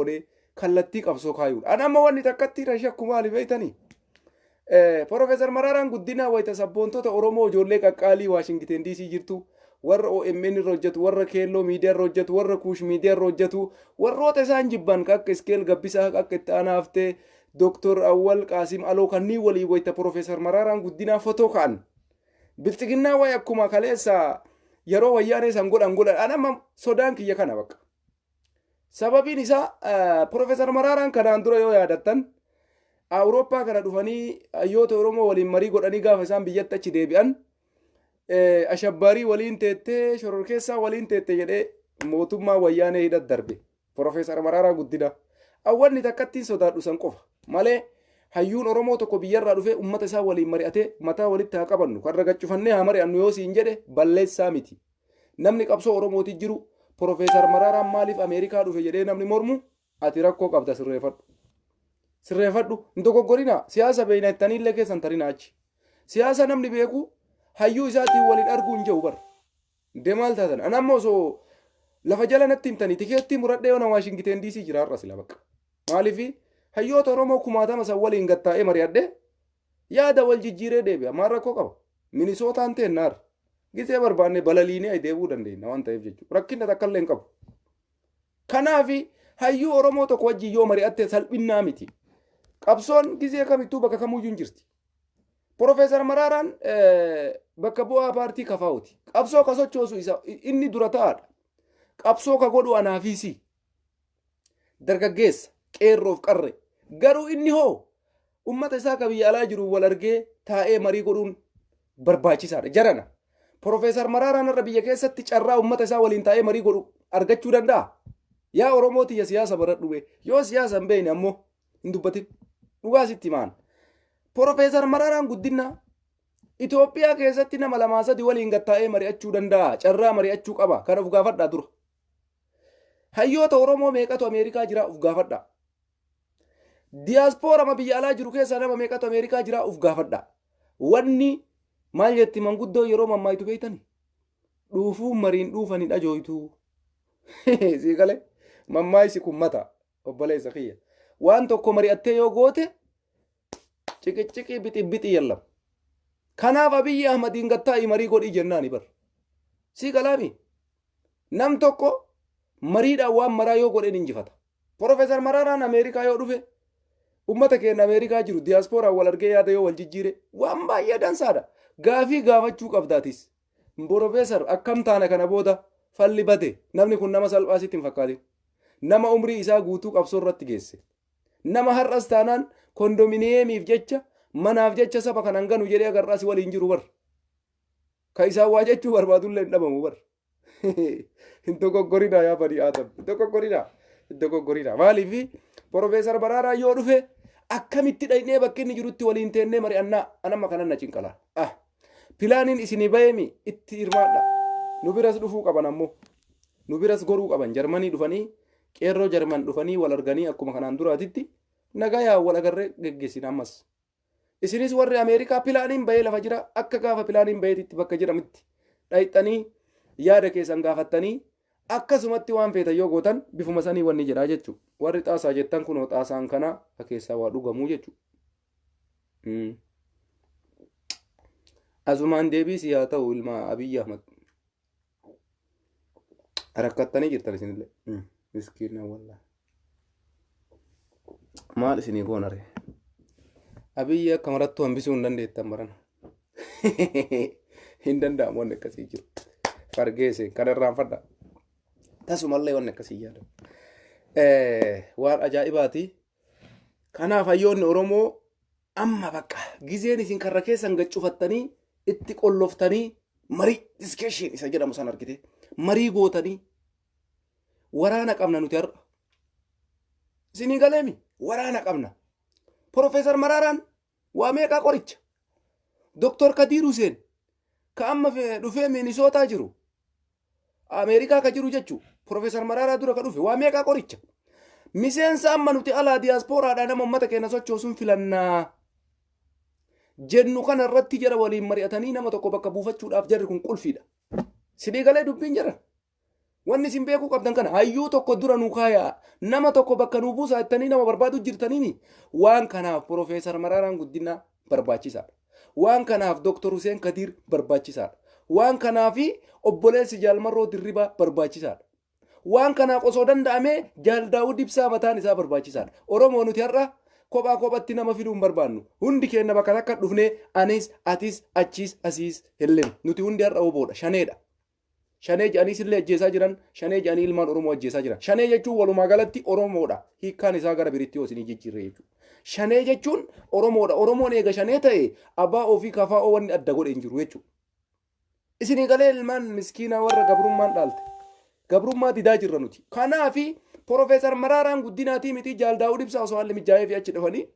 godhee kallattii qabsoo kaayuudha. An amma wanni takkatti irra shakku maali beektanii? Profeesar Maraaraan Guddinaa wayita sabboontota Oromoo ijoollee qaqqaalii Waashingiten DC jirtu, warra OMN irra hojjetu, warra Keelloo Miidiyaa irra hojjetu, warra Kuush Miidiyaa irra hojjetu, warroota isaan jibban akka Iskeel Gabbisaa, akka Itti Aanaa Haftee, Dooktor Awwal Qaasim Aloo kanneen waliin wayita Profeesar Maraaraan Guddinaa fotoo ka'an. Bilxiginnaa wayi akkuma kaleessa yeroo wayyaanee san godhan godhan. An amma sodaan kiyya kana bakka. Sababiin isaa Profeesar Maraaraan kanaan dura yoo yaadattan Awurooppaa kana dhufanii hayyoota Oromoo waliin marii godhanii gaafa isaan biyyatti achi deebi'an ashabbaarii waliin teettee, shororkeessaa waliin teette jedhee mootummaa wayyaanee hidhat darbe. Profeesar Maraaraa Guddinaa. Awwanni takkattiin sodaadhu san qofa malee hayyuun Oromoo tokko biyyarraa dhufee uummata isaa waliin mari'atee mataa walitti haa qabannu, kan ragacufannee haa mari'annu yoo siin jedhe balleessaa miti. Namni qabsoo Oromooti jiru Profeesar Maraaraan maaliif Ameerikaa dhufe jedhee namni mormu, ati rakkoo qabda, sirreeffadhu. Sirreeffadhu. Hin dogoggorina. Siyaasa beeyna jettaniillee keessan tarina achi. Siyaasa namni beeku hayyuu isaatiin waliin arguu hin jiru bara. Dee maal taatan? Ani amma osoo lafa jala natti himtanii tikeettii muradhee yoona Waashingiten DC jira har'a sila bakka. Maaliif hayyoota Oromoo kumaatama san waliin gattaa'ee mari'adhee yaada wal jijjiiree deebi'a. Maal rakkoo qaba? Minisootaan teennaar. Gisee barbaanne balaliinee deebi'uu dandeenya waan ta'eef jechuudha. Rakkina takka illee hin qabu. Kanaaf hayyuu Oromoo tokko wajjin yoo mari'atte salphinnaa miti. Qabsoon gisee kamittuu bakka kamuyyuu hin jirti. Profeesar Maraaraan bakka bu'aa paartii kafaa'uti. Qabsoo ka sochoosu isa inni dura ta'aadha. Qabsoo ka godhu anaafiisi. Dargaggeessa qeerroof qarre. Garuu inni hoo ummata isaa ka biyya alaa jiru wal argee taa'ee marii godhuun barbaachisaadha. Jarana. Profeesar Maraaraan irra biyya keessatti carraa ummata isaa waliin taa'ee marii godhu argachuu danda'a? Yaa Oromoo tiyya, siyaasa baradhu bee. Yoo siyaasa hin beekne ammoo hin dubbatin. Dhugaa sitti himaan. Profeesar Maraaraan Guddinaa Itoophiyaa keessatti nama lamaa sadi waliin gattaa'ee mari'achuu danda'a. Carraa mari'achuu qaba. Kana of gaafadhaa dura. Hayyoota Oromoo meeqatu Ameerikaa jira of gaafadhaa. Diyaaspoorama biyya alaa jiru keessaa nama meeqatu Ameerikaa jira of gaafadhaa. Wanni maal jetti manguddoo yeroo mammaayitu beektani? Dhuufuu mariin dhuufani dhajooytu. Sii galee mammaayisi kun mata obboleessa kiyya. Waan tokko mari'attee yoo goote ciqiciqii bixi bixi yallam. Kanaaf Abiyyi Ahmadiin gattaa'ii marii godhii jennaani bar. Sii galaami. Nam tokko mariidhaan waan maraa yoo godheen injifata. Profeesar Maraaraan Ameerikaa yoo dhufe ummata keenya Ameerikaa jiru diyaaspooraan wal argee yaada yoo wal jijjiire waan baay'ee dansaadha. Gaafii gaafachuu qabdaatis. Profeesar, akkam taana kana booda? Falli bade. Namni kun nama salphaa sitti hin fakkaatin. Nama umrii isaa guutuu qabsoo irratti geesse. Nama har'as taanaan kondominiyeemiif jecha, manaaf jecha saba kanan ganu jedhee agarraas waliin jiru bar. Ka isaan waa jechuu barbaadullee hin dhabamu bar. Hin dogoggorinaa yaa banii Aadam. Hin dogoggorinaa. Hin dogoggorinaa. Maaliif Profeesar Baraaraa yoo dhufe akkamitti dhaqnee bakki inni jirutti waliin teennee mari'annaa? Anamma kanan na cinqala. Ah. Pilaaniin isinii baheemi itti hirmaadha. Nu biras dhufuu qaban ammoo. Nu biras goruu qaban. Jarmanii dhufanii, qeerroo Jarman dhufanii wal arganii akkuma kanaan duraatitti nagayaan wal agarree geggeessina ammas. Isinis warri Ameerikaa pilaaniin bahee lafa jira, akka gaafa pilaaniin baheetitti bakka jedhamutti dhayxanii yaada keessan gaafattanii akkasumatti waan feetan yoo gootan bifuma sanii wanni jedhaa jechuudha. Warri xaasaa jettan kunoo xaasaan kana ka keessaa waa dhugamuu jechuudha. Asumaan deebiisi haa ta'u ilma Abiyyi Ahmad. Rakkattanii jirtan isinillee. Miskiina wallaahi. Maal isinii goona ree? Abiyyi akka marattuu hambisuu hin dandeettan barana. Hin danda'amu, wanni akkasii jiru. Fargeese kana irraanfadha. Tasumallee wanni akkasii yaadamu. Waan ajaa'ibaati. Kanaaf hayyoonni Oromoo amma bakka gizeen isin karra keessan gaccufattanii itti qolloftanii marii, discussion isa jedhamu san argite, marii gootanii waraana qabna nuti har'a. Isinii galeemi, waraana qabna. Profeesar Maraaraan waa meeqaa qoricha. Doktor Kadiir Huseen ka amma dhufee Minisootaa jiru, Ameerikaa ka jiru jechuu, Profeesar Maraaraa dura ka dhufe waa meeqaa qoricha. Miseensa amma nuti alaa diyaaspooraadhaa nama uummata keenya sochoosuun filannaa jennu kana irratti jara waliin mari'atanii nama tokko bakka buufachuudhaaf jarri kun qulfiidha. Sidii galee dubbiin jira. Wanni isin beekuu qabdan kana hayyuu tokko dura nu kaayaa nama tokko bakka nu buusaa jettanii nama barbaadu jirtaniini. Waan kanaaf Profeesar Maraaraan Guddinaa barbaachisaadha. Waan kanaaf Dr. Huseen Kadiir barbaachisaadha. Waan kanaaf obboleessi Jaalmarroo Dirribaa barbaachisaadha. Waan kanaaf osoo danda'amee Jaal Daawud Ibsaa mataan isaa barbaachisaadha. Oromoo nuti har'a kophaa kophatti nama fiduu hin barbaannu. Hundi keenya bakka takka dhufnee anis atis achiis asiis hin nuti hundi har'a oboodha shaneedha. Shanee jedhanii illee ajjeesaa jiran, shanee jedhanii ilmaan Oromoo ajjeesaa jiran. Shanee jechuun walumaa galatti Oromoodha. Hiikkaan isaa gara biritti yoo isinii jijjiirre jechuudha. Shanee jechuun Oromoodha. Oromoon eega shanee ta'e abbaa ofii kafaa'oo wanni adda godhe hin jiru jechuudha. Isinii galee ilmaan miskiinaa warra gabrummaan dhaalte. Gabrummaa didaa jirra nuti. Kanaafi Profeesar Maraaraan Guddinaatii miti Jaal Daawud Ibsaa osoo haalli mijaa'ee fi achi dhufanii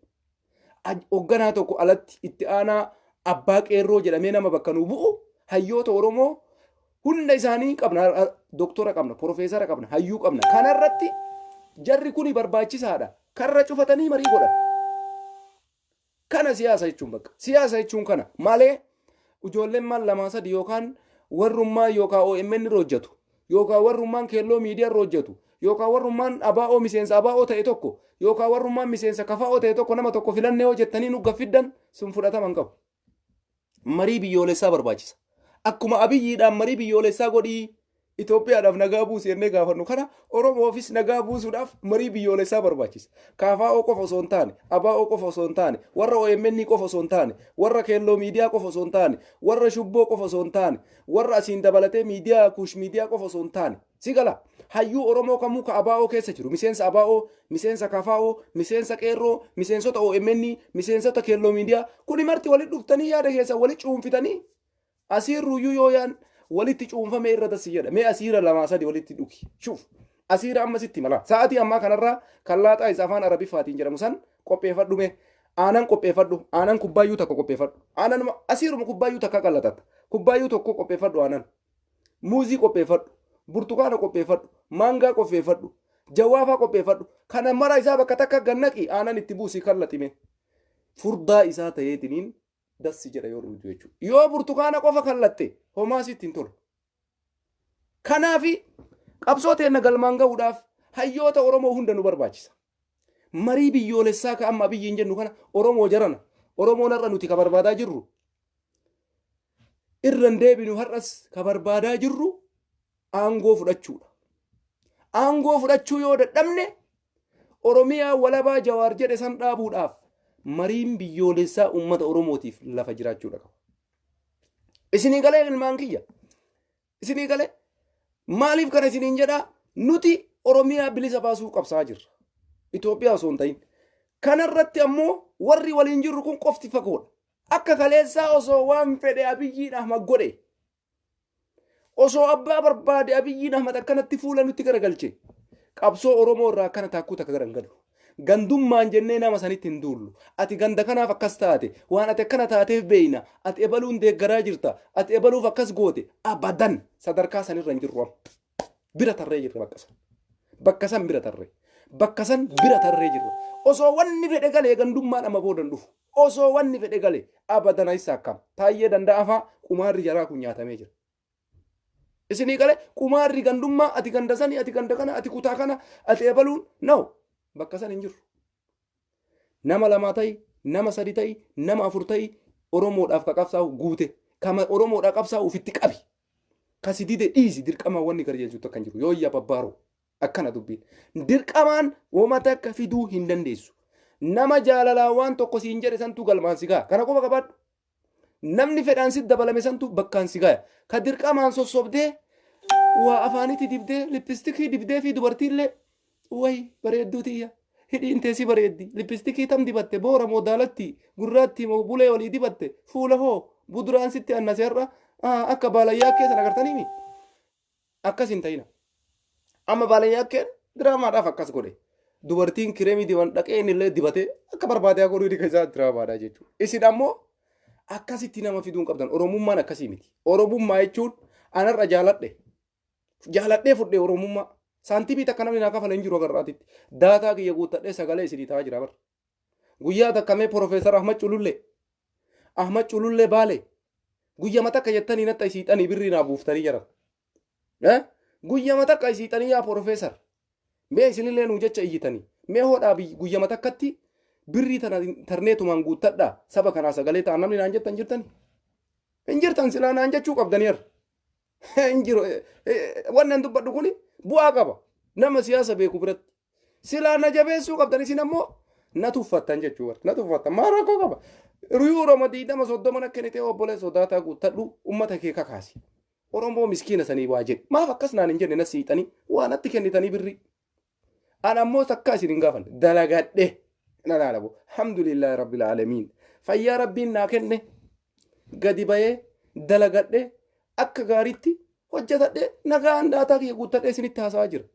hoogganaa tokko alatti itti aanaa abbaa qeerroo jedhamee nama bakka nu bu'u hayyoota Oromoo hunda isaanii qabna, doktora qabna, profeesara qabna, hayyuu qabna. Kanarratti jarri kuni barbaachisaadha. Karra cufatanii marii godhan. Kana siyaasa jechuun bakka. Siyaasa jechuun kana malee ijoolleen maal lamaa sadi yookaan warrummaa yookaan OMN irra hojjetu yookaan warrummaan keelloo miidiyaa irra hojjetu yookaan warrummaan ABO miseensa ABO ta'e tokko yookaan warrummaan miseensa KFO ta'e tokko nama tokko filannee hojjettanii nu gaffiddan sun fudhatama hin qabu. Marii biyyoolessaa barbaachisa. Akkuma Abiyyiidhaan marii biyyoolessaa godhii Itoophiyaadhaaf nagaa buusi jennee gaafannu kana Oromoofis nagaa buusuudhaaf marii biyyoolessaa barbaachisa. KFO qofa osoo hin taane, ABO qofa osoo hin taane, warra OMN qofa osoo hin taane, warra keelloo miidiyaa qofa osoo hin taane, warra shubboo qofa osoo hin taane, warra asiin dabalatee miidiyaa kuush miidiyaa qofa osoo hin taane. Si gala hayyuu Oromoo kamuu ka ABO keessa jiru miseensa ABO, miseensa KFO, miseensa qeerroo, miseensota OMN, miseensota keelloo miidiyaa kuni marti walitti dhuftanii yaada keessa walitti cuunfitanii asiirruyyuu yoo yaan walitti cuunfame irra dassi jedha. Mee asiira lamaa sadi walitti dhugi. Shuuf. Asiira amma sitti mala. Sa'aatii ammaa kanarraa kan laaxaa isa afaan Arabiffaatiin jedhamu san qopheeffadhu mee. Aanan qopheeffadhu. Aanan kubbaayyuu takka qopheeffadhu. Aanan asiiruma kubbaayyuu takka qallatatta. Kubbaayyuu tokko qopheeffadhu aanan. Muuzii qopheeffadhu. Burtukaana qopheeffadhu. Maangaa qopheeffadhu. Jawaafaa qopheeffadhu. Kana mara isaa bakka takka gannaqi aanan itti buusii kallaxime. Furdaa isaa ta'eetiniin dassi jedha yoo dhugdu jechuudha. Yoo burtukaana qofa kallatte homaa sitti hin tolu. Kanaafi qabsoo teenna galmaan gahuudhaaf hayyoota Oromoo hunda nu barbaachisa. Marii biyyoolessaa ka amma Abiyyiin jennu kana Oromoo jarana. Oromoon har'a nuti ka barbaadaa jirru irra hin deebinu har'as ka barbaadaa jirru aangoo fudhachuudha. Aangoo fudhachuu yoo dadhabne Oromiyaa walabaa Jawaar jedhe san dhaabuudhaaf mariin biyyoolessaa uummata Oromootiif lafa jiraachuudha qaba. Isinii galee ilmaan kiyya. Isinii galee maaliif kana isiniin jedhaa nuti Oromiyaa bilisa baasuu qabsaa jirra. Itoophiyaa osoo hin ta'in. Kanarratti ammoo warri waliin jirru kun qofti fagoodha. Akka kaleessaa osoo waan fedhe Abiyyiin Ahmad godhe osoo abbaa barbaade Abiyyiin Ahmad akkanatti fuula nutti garagalche qabsoo Oromoo irraa akkana taakkuu takka gara hin galu. Gandummaan jennee nama sanitti hin duullu. Ati ganda kanaaf akkas taate, waan ati akkana taateef beeyna, ati ebaluun deeggaraa jirta, ati ebaluuf akkas goote, abadan sadarkaa sanirra hin jirru amma. Bira tarree jirra bakka san. Bakka san bira tarree. Bakka san bira tarree jirra. Osoo wanni fedhe galee gandummaan amma booda hin dhufu. Osoo wanni fedhe galee abadan isa akkam. Taayyee Danda'aa faa qumaarri jaraa kun nyaatamee jira. Isinii galee qumaarri gandummaa ati ganda sani ati ganda kana ati kutaa kana ati ebaluun no bakka san hin jiru. Nama lamaa ta'i, nama sadi ta'i, nama afur ta'i Oromoodhaaf ka qabsaa'u guute. Kama Oromoodhaaf qabsaa'u ofitti qabi. Kasi dide dhiisi dirqamaan wanni garjeelchutti akka hin jiru. Yoo iyya babbaaroo akkana dubbiin. Dirqamaan woma takka fiduu hin dandeessu. Nama jaalalaan waan tokko siin jedhe santu galmaan si ga'a. Kana qofa qabaadhu. Namni fedhaan si dabalame santu bakkaan si gaya. Ka dirqamaan sossobdee waa afaanitti dibdee lippistikii dibdee fi dubartiillee way bareedduu tiyya hidhiin tee si bareeddi lippistikii tam dibatte boora moo daalatti gurraattii moo bulee olii dibatte fuula hoo buduraan sitti annase har'a akka baalayyaa keessan agartaniimi akkas hin ta'ina. Amma baalayyaa diraamaadhaaf akkas godhe. Dubartiin kireemii diban dhaqee inni illee dibatee akka barbaade haa godhuu dhiqa isaa diraamaadha jechuudha. Isin ammoo akkasitti nama fiduu hin qabdan. Oromummaan akkasii miti. Oromummaa jechuun anarra jaaladhe. Jaaladhee fudhee Oromummaa. Saantimii takka namni naa kafale hin jiru agarraatitti. Daataa kiyya guuttadhee sagalee isinii ta'aa jira bara. Guyyaa takka mee Profeesar Ahmad Culullee. Ahmad Culullee Baalee. Guyyama takka jettanii natta isiixanii birrii naa buuftanii jiran. Guyyama takka isiixanii yaa Porofeesar. Mee isinillee nuu jecha iyyitanii. Mee hodhaa guyyama takkatti birrii tana intarneetumaan guuttadhaa saba kanaa sagalee ta'an namni naan jettan jirtani. Hin jirtan silaa naan jechuu qabdaniir. Hin jiru. Wanni an dubbadhu kuni bu'aa qaba. Nama siyaasa beeku biratti. Silaa na jabeessuu qabdan isin ammoo na tuffattan jechuu na tuffattan maal rakkoo qaba. Yuuroma 20 30 na kennitee obboleessa daataa guuttadhu ummata kee kakaasi. Oromoo miskiina sanii waa jedhe. Maaf akkas naan hin jenne na siixanii waa natti kennitanii birrii. An ammoo takka isin hin gaafanne dalagadhe na laalabu. Alhamdulillahi rabbil aalamiin. Fayyaa rabbiin naa kenne gadi bayee dalagadhe akka gaariitti hojjetadhe nagaan daataa kiyya guuttadhe isinitti haasa'aa jira.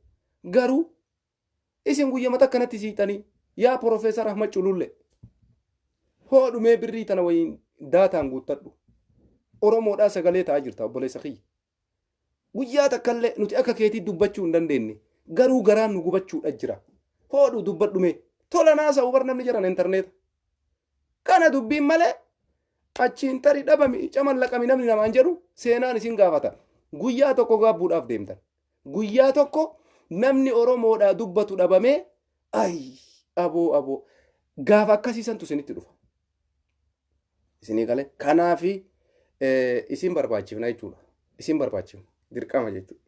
Garuu isin guyyama takka natti siixanii yaa Porofeesar Ahmad Cululle hoodhumee birrii tana wayiin daataan guuttadhu. Oromoodhaa sagalee ta'aa jirta obboleessa kiyya. Guyyaa takkallee nuti akka keetii dubbachuu hin dandeenye. Garuu garaan nu gubachuudha jira. Hoodhu dubbadhu mee. Tola naasa'u bar namni jedhan intarneeta. Kana dubbiin malee achiin tarii dhabami camallaqami namni namaan jedhu seenaan isin gaafata. Guyyaa tokko gaabbuudhaaf deemtan. Guyyaa tokko namni Oromoodhaa dubbatu dhabamee ay aboo aboo gaafa akkasiisantu isinitti dhufa. Isinii galee kanaafi isin barbaachifna jechuudha. Isin barbaachifna dirqama jechuudha.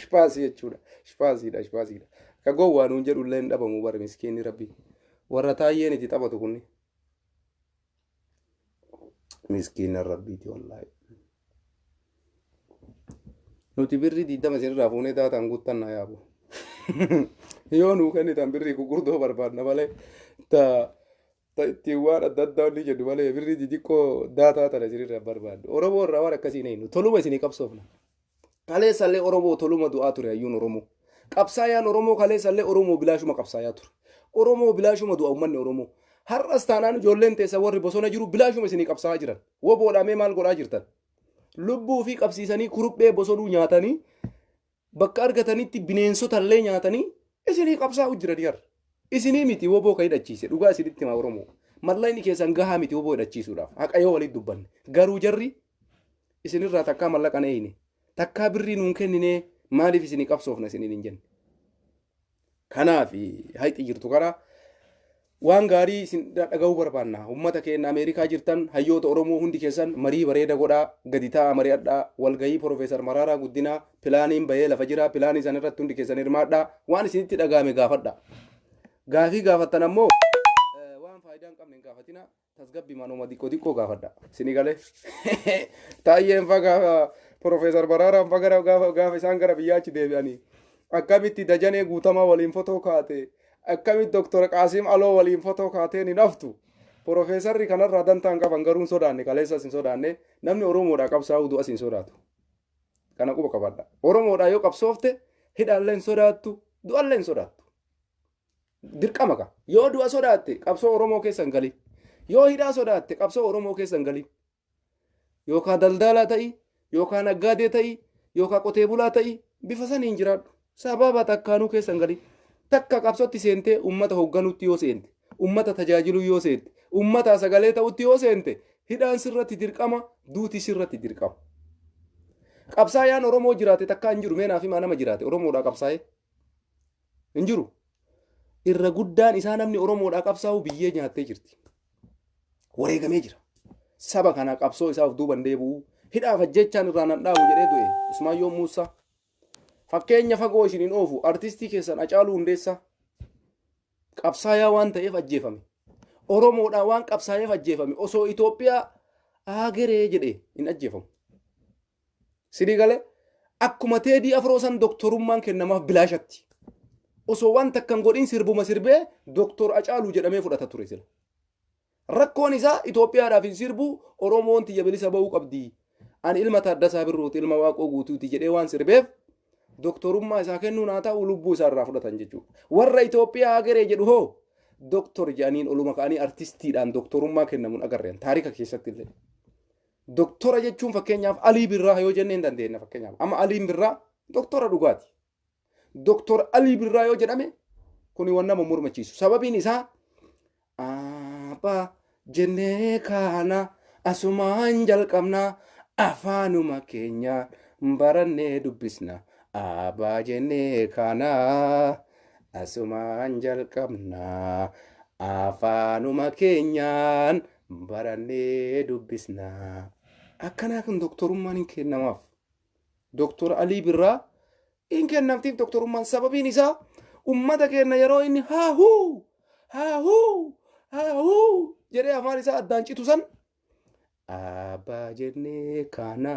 Shpaasii jechuudha. Shpaasiidha shpaasiidha. Ka gowwaa nuun jedhu illee hin dhabamu bara miskiinni rabbi. Warra taayyeen itti taphatu kunni. Miskiina rabbiiti wallaahi. Nuti birrii 20 isinirraa fuunee daataan guuttannaa yaabu. Yoo nuu kennitan birrii gurguddoo barbaadna malee ta ta ittiin waan adda addaa inni jedhu malee birrii xixiqqoo daataa tana isinirraa barbaaddu. Oromoo irraa waan akkasii hin eenyu. Toluma isinii qabsoofna. Kaleessallee Oromoo toluma du'aa ture hayyuun Oromoo. Qabsaayaan Oromoo kaleessallee Oromoo bilaashuma qabsaayaa ture. Oromoo bilaashuma du'a uummanni Oromoo. Har'as taanaan ijoolleen teessa warri bosona jiru bilaashuma isinii qabsaa'aa jiran. Woboodhaa mee maal godhaa jirtan? Lubbuu fi qabsiisanii kuruphee bosonuu nyaatanii bakka argatanitti bineensota illee nyaatanii isinii qabsaa'u jiran har'a. Isinii miti woboo ka hidhachiise dhugaa isinitti himaa Oromoo. Mallaqni keessan gahaa miti woboo hidhachiisuudhaaf. Haqa yoo walitti dubbanne. Garuu jarri isinirraa takkaa mallaqa hin eeyne. Takkaa birrii nuun kenninee maaliif isinii qabsoofna isiniin hin jenne. Kanaaf hayxi jirtu kana waan gaarii isin dhaga'uu barbaanna. Uummata keenya Ameerikaa jirtan hayyoota Oromoo hundi keessan marii bareeda godhaa gadi taa'aa mari'adhaa walgahii Profeesar Maraaraa Guddinaa pilaaniin bahee lafa jira pilaanii san irratti hundi keessan hirmaadhaa waan isinitti dhaga'ame gaafadha. Gaafii gaafattan ammoo waan faayidaa hin qabne hin gaafatina tasgabbii manuma xiqqoo xiqqoo gaafadha. Isinii galee taayyeen fa gaafa Profeesar Maraaraan fa gara gaafa gaafa isaan gara biyyaachi deebi'anii akkamitti Dajanee Guutamaa waliin fotoo kaate akkamitti Doktor Qaasim Aloo waliin fotoo kaateen hin haftu. Profeesarri kanarraa dantaa hin qaban garuu hin sodaanne kaleessas hin sodaanne namni Oromoodhaa qabsaa'uu du'as hin sodaatu. Kana quba qabadha. Oromoodhaa yoo qabsoofte hidhaallee hin sodaattu du'allee hin sodaattu. Dirqama ka. Yoo du'a sodaatte qabsoo Oromoo keessa hin galin. Yoo hidhaa sodaatte qabsoo Oromoo keessa hin galin. Yookaan daldaalaa ta'i, yookaan naggaadee ta'i, yookaan qotee bulaa ta'i bifa saniin jiraadhu. Sababa takkaanuu keessa hin galin. Takka qabsootti seentee uummata hoogganuutti yoo seente, uummata tajaajiluu yoo seente, uummata sagalee ta'utti yoo seente, hidhaan sirratti dirqama, duuti sirratti dirqama. Qabsaayaan Oromoo jiraate takkaa hin jiru mee naaf himaa nama jiraate Oromoodhaa qabsaa'ee. Hin jiru. Irra guddaan isaa namni Oromoodhaa qabsaa'u biyyee nyaattee jirti. Wareegamee jira. Saba kana qabsoo isaaf duuban deebi'u hidhaaf ajjechaan irraa nan dhaabu jedhee du'e Usmaayyoo Muusaa. Fakkeenya fagoo isin hin oofu artistii keessan Hacaaluu Hundeessaa qabsaayaa waan ta'eef ajjeefame. Oromoodhaa waan qabsaa'eef ajjeefame. Osoo Itoophiyaa aageree jedhee hin ajjeefamu. Sidii galee akkuma Teedii Afroo san doktorummaan kennamaaf bilaashatti. Osoo waan takka hin godhin sirbuma sirbee Doktor Hacaaluu jedhamee fudhata ture sila. Rakkoon isaa Itoophiyaadhaaf hin sirbu Oromoon tiyya bilisa ba'uu qabdi. Ani ilma Taaddasaa Birruuti ilma Waaqoo Guutuuti jedhee waan sirbeef doktorummaa isaa kennuun haa ta'u lubbuu isaa irraa fudhatan jechuudha. Warra Itoophiyaa hageree jedhu hoo doktor jedhaniin oluma ka'anii artistiidhaan doktorummaa kennamuun agarreen taarika keessatti illee. Doktora jechuun fakkeenyaaf Alii Birraa yoo jennee hin dandeenya fakkeenyaaf. Amma Aliin Birraa doktora dhugaati. Doktor Alii Birraa yoo jedhame kuni waan nama mormachiisu. Sababiin isaa abbaa jennee kaana asumaan jalqabna afaanuma keenya Barannee dubbisna. Abbaa jennee kana asumaan jalqabna. Afaanuma keenyaan barannee dubbisna. Akkanaa kun doktorummaan hin kennamaaf. Doktor Alii Birraa hin kennamtiif doktorummaan, sababiin isaa ummata keenya yeroo inni haahuu haahuu haahuu jedhee afaan isaa addaan citu san, abbaa jennee kana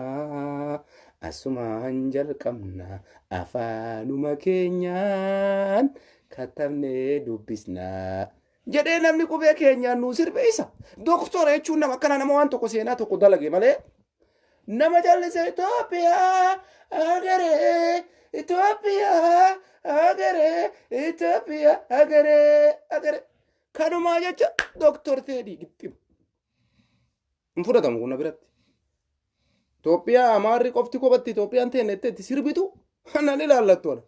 asumaan jalqabna, afaanuma keenyaan katabnee dubbisna jedhee namni qubee keenyaan nuu sirbe isa. Doktora jechuun nama akkana, nama waan tokko seenaa tokko dalage malee nama jallise Itoophiyaa agaree, Itoophiyaa agaree, Itoophiyaa agaree agaree kanumaa jecha Doktor Teedii gixximu. Hin fudhatamu kun na biratti. Itoophiyaa Amaarri qofti kophatti Itoophiyaan teenne itti sirbitu nan ilaallattu ana.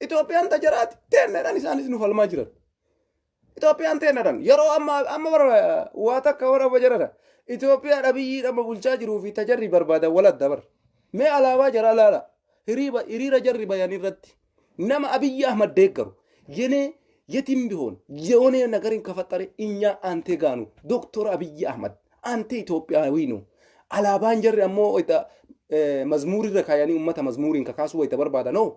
Itoophiyaan tajaraati teennedhaan isaanis nu falmaa jiran. Itoophiyaan teennedhaan yeroo amma amma bara waa takka warra bajarara. Itoophiyaan Abiyyiin amma bulchaa jiruu fi tajarri barbaadan wal adda bara. Mee alaabaa jaraa laala. Hiriira jarri bayan irratti nama Abiyyi Ahmad deeggaru yenee የትም ቢሆን የሆነ ነገርን ከፈጠረ እኛ አንተ ጋ ነው። ዶክተር አብይ አህመድ አንተ ኢትዮጵያዊ ነው። Alaabaan jarri ammoo wayita mazmuurirra kaayanii ummata mazmuuriin kakaasuu wayita barbaadanoo,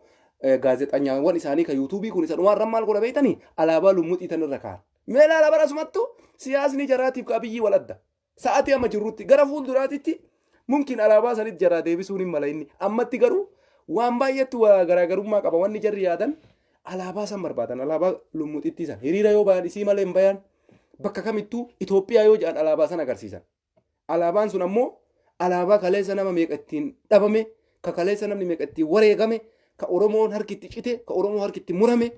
gaazexaanyaawwan isaanii ka yuutuubii kun isa dhumaarra maal godha beektanii? Alaabaa lummuxii tanirra kaayan. Mee ilaala bara asumattu siyaasni jaraatiif ka Abiyyi wal adda. Sa'aatii amma jirrutti gara fuulduraatitti mumkin alaabaa sanitti jaraa deebisuun hin mala, inni ammatti garuu waan baay'eetti garaagarummaa qaba. Wanni jarri yaadan alaabaa san barbaadan, alaabaa lummuxittii san. Hiriira yoo bayan isii malee hin bayan. Bakka kamittuu Itoophiyaa yoo jedhan alaabaa san agarsiisan. Alaabaan sun ammoo alaabaa kaleessa nama meeqa ittiin dhabame, ka kaleessa namni meeqa ittiin wareegame, ka Oromoon harki itti cite, ka Oromoon harki itti murame,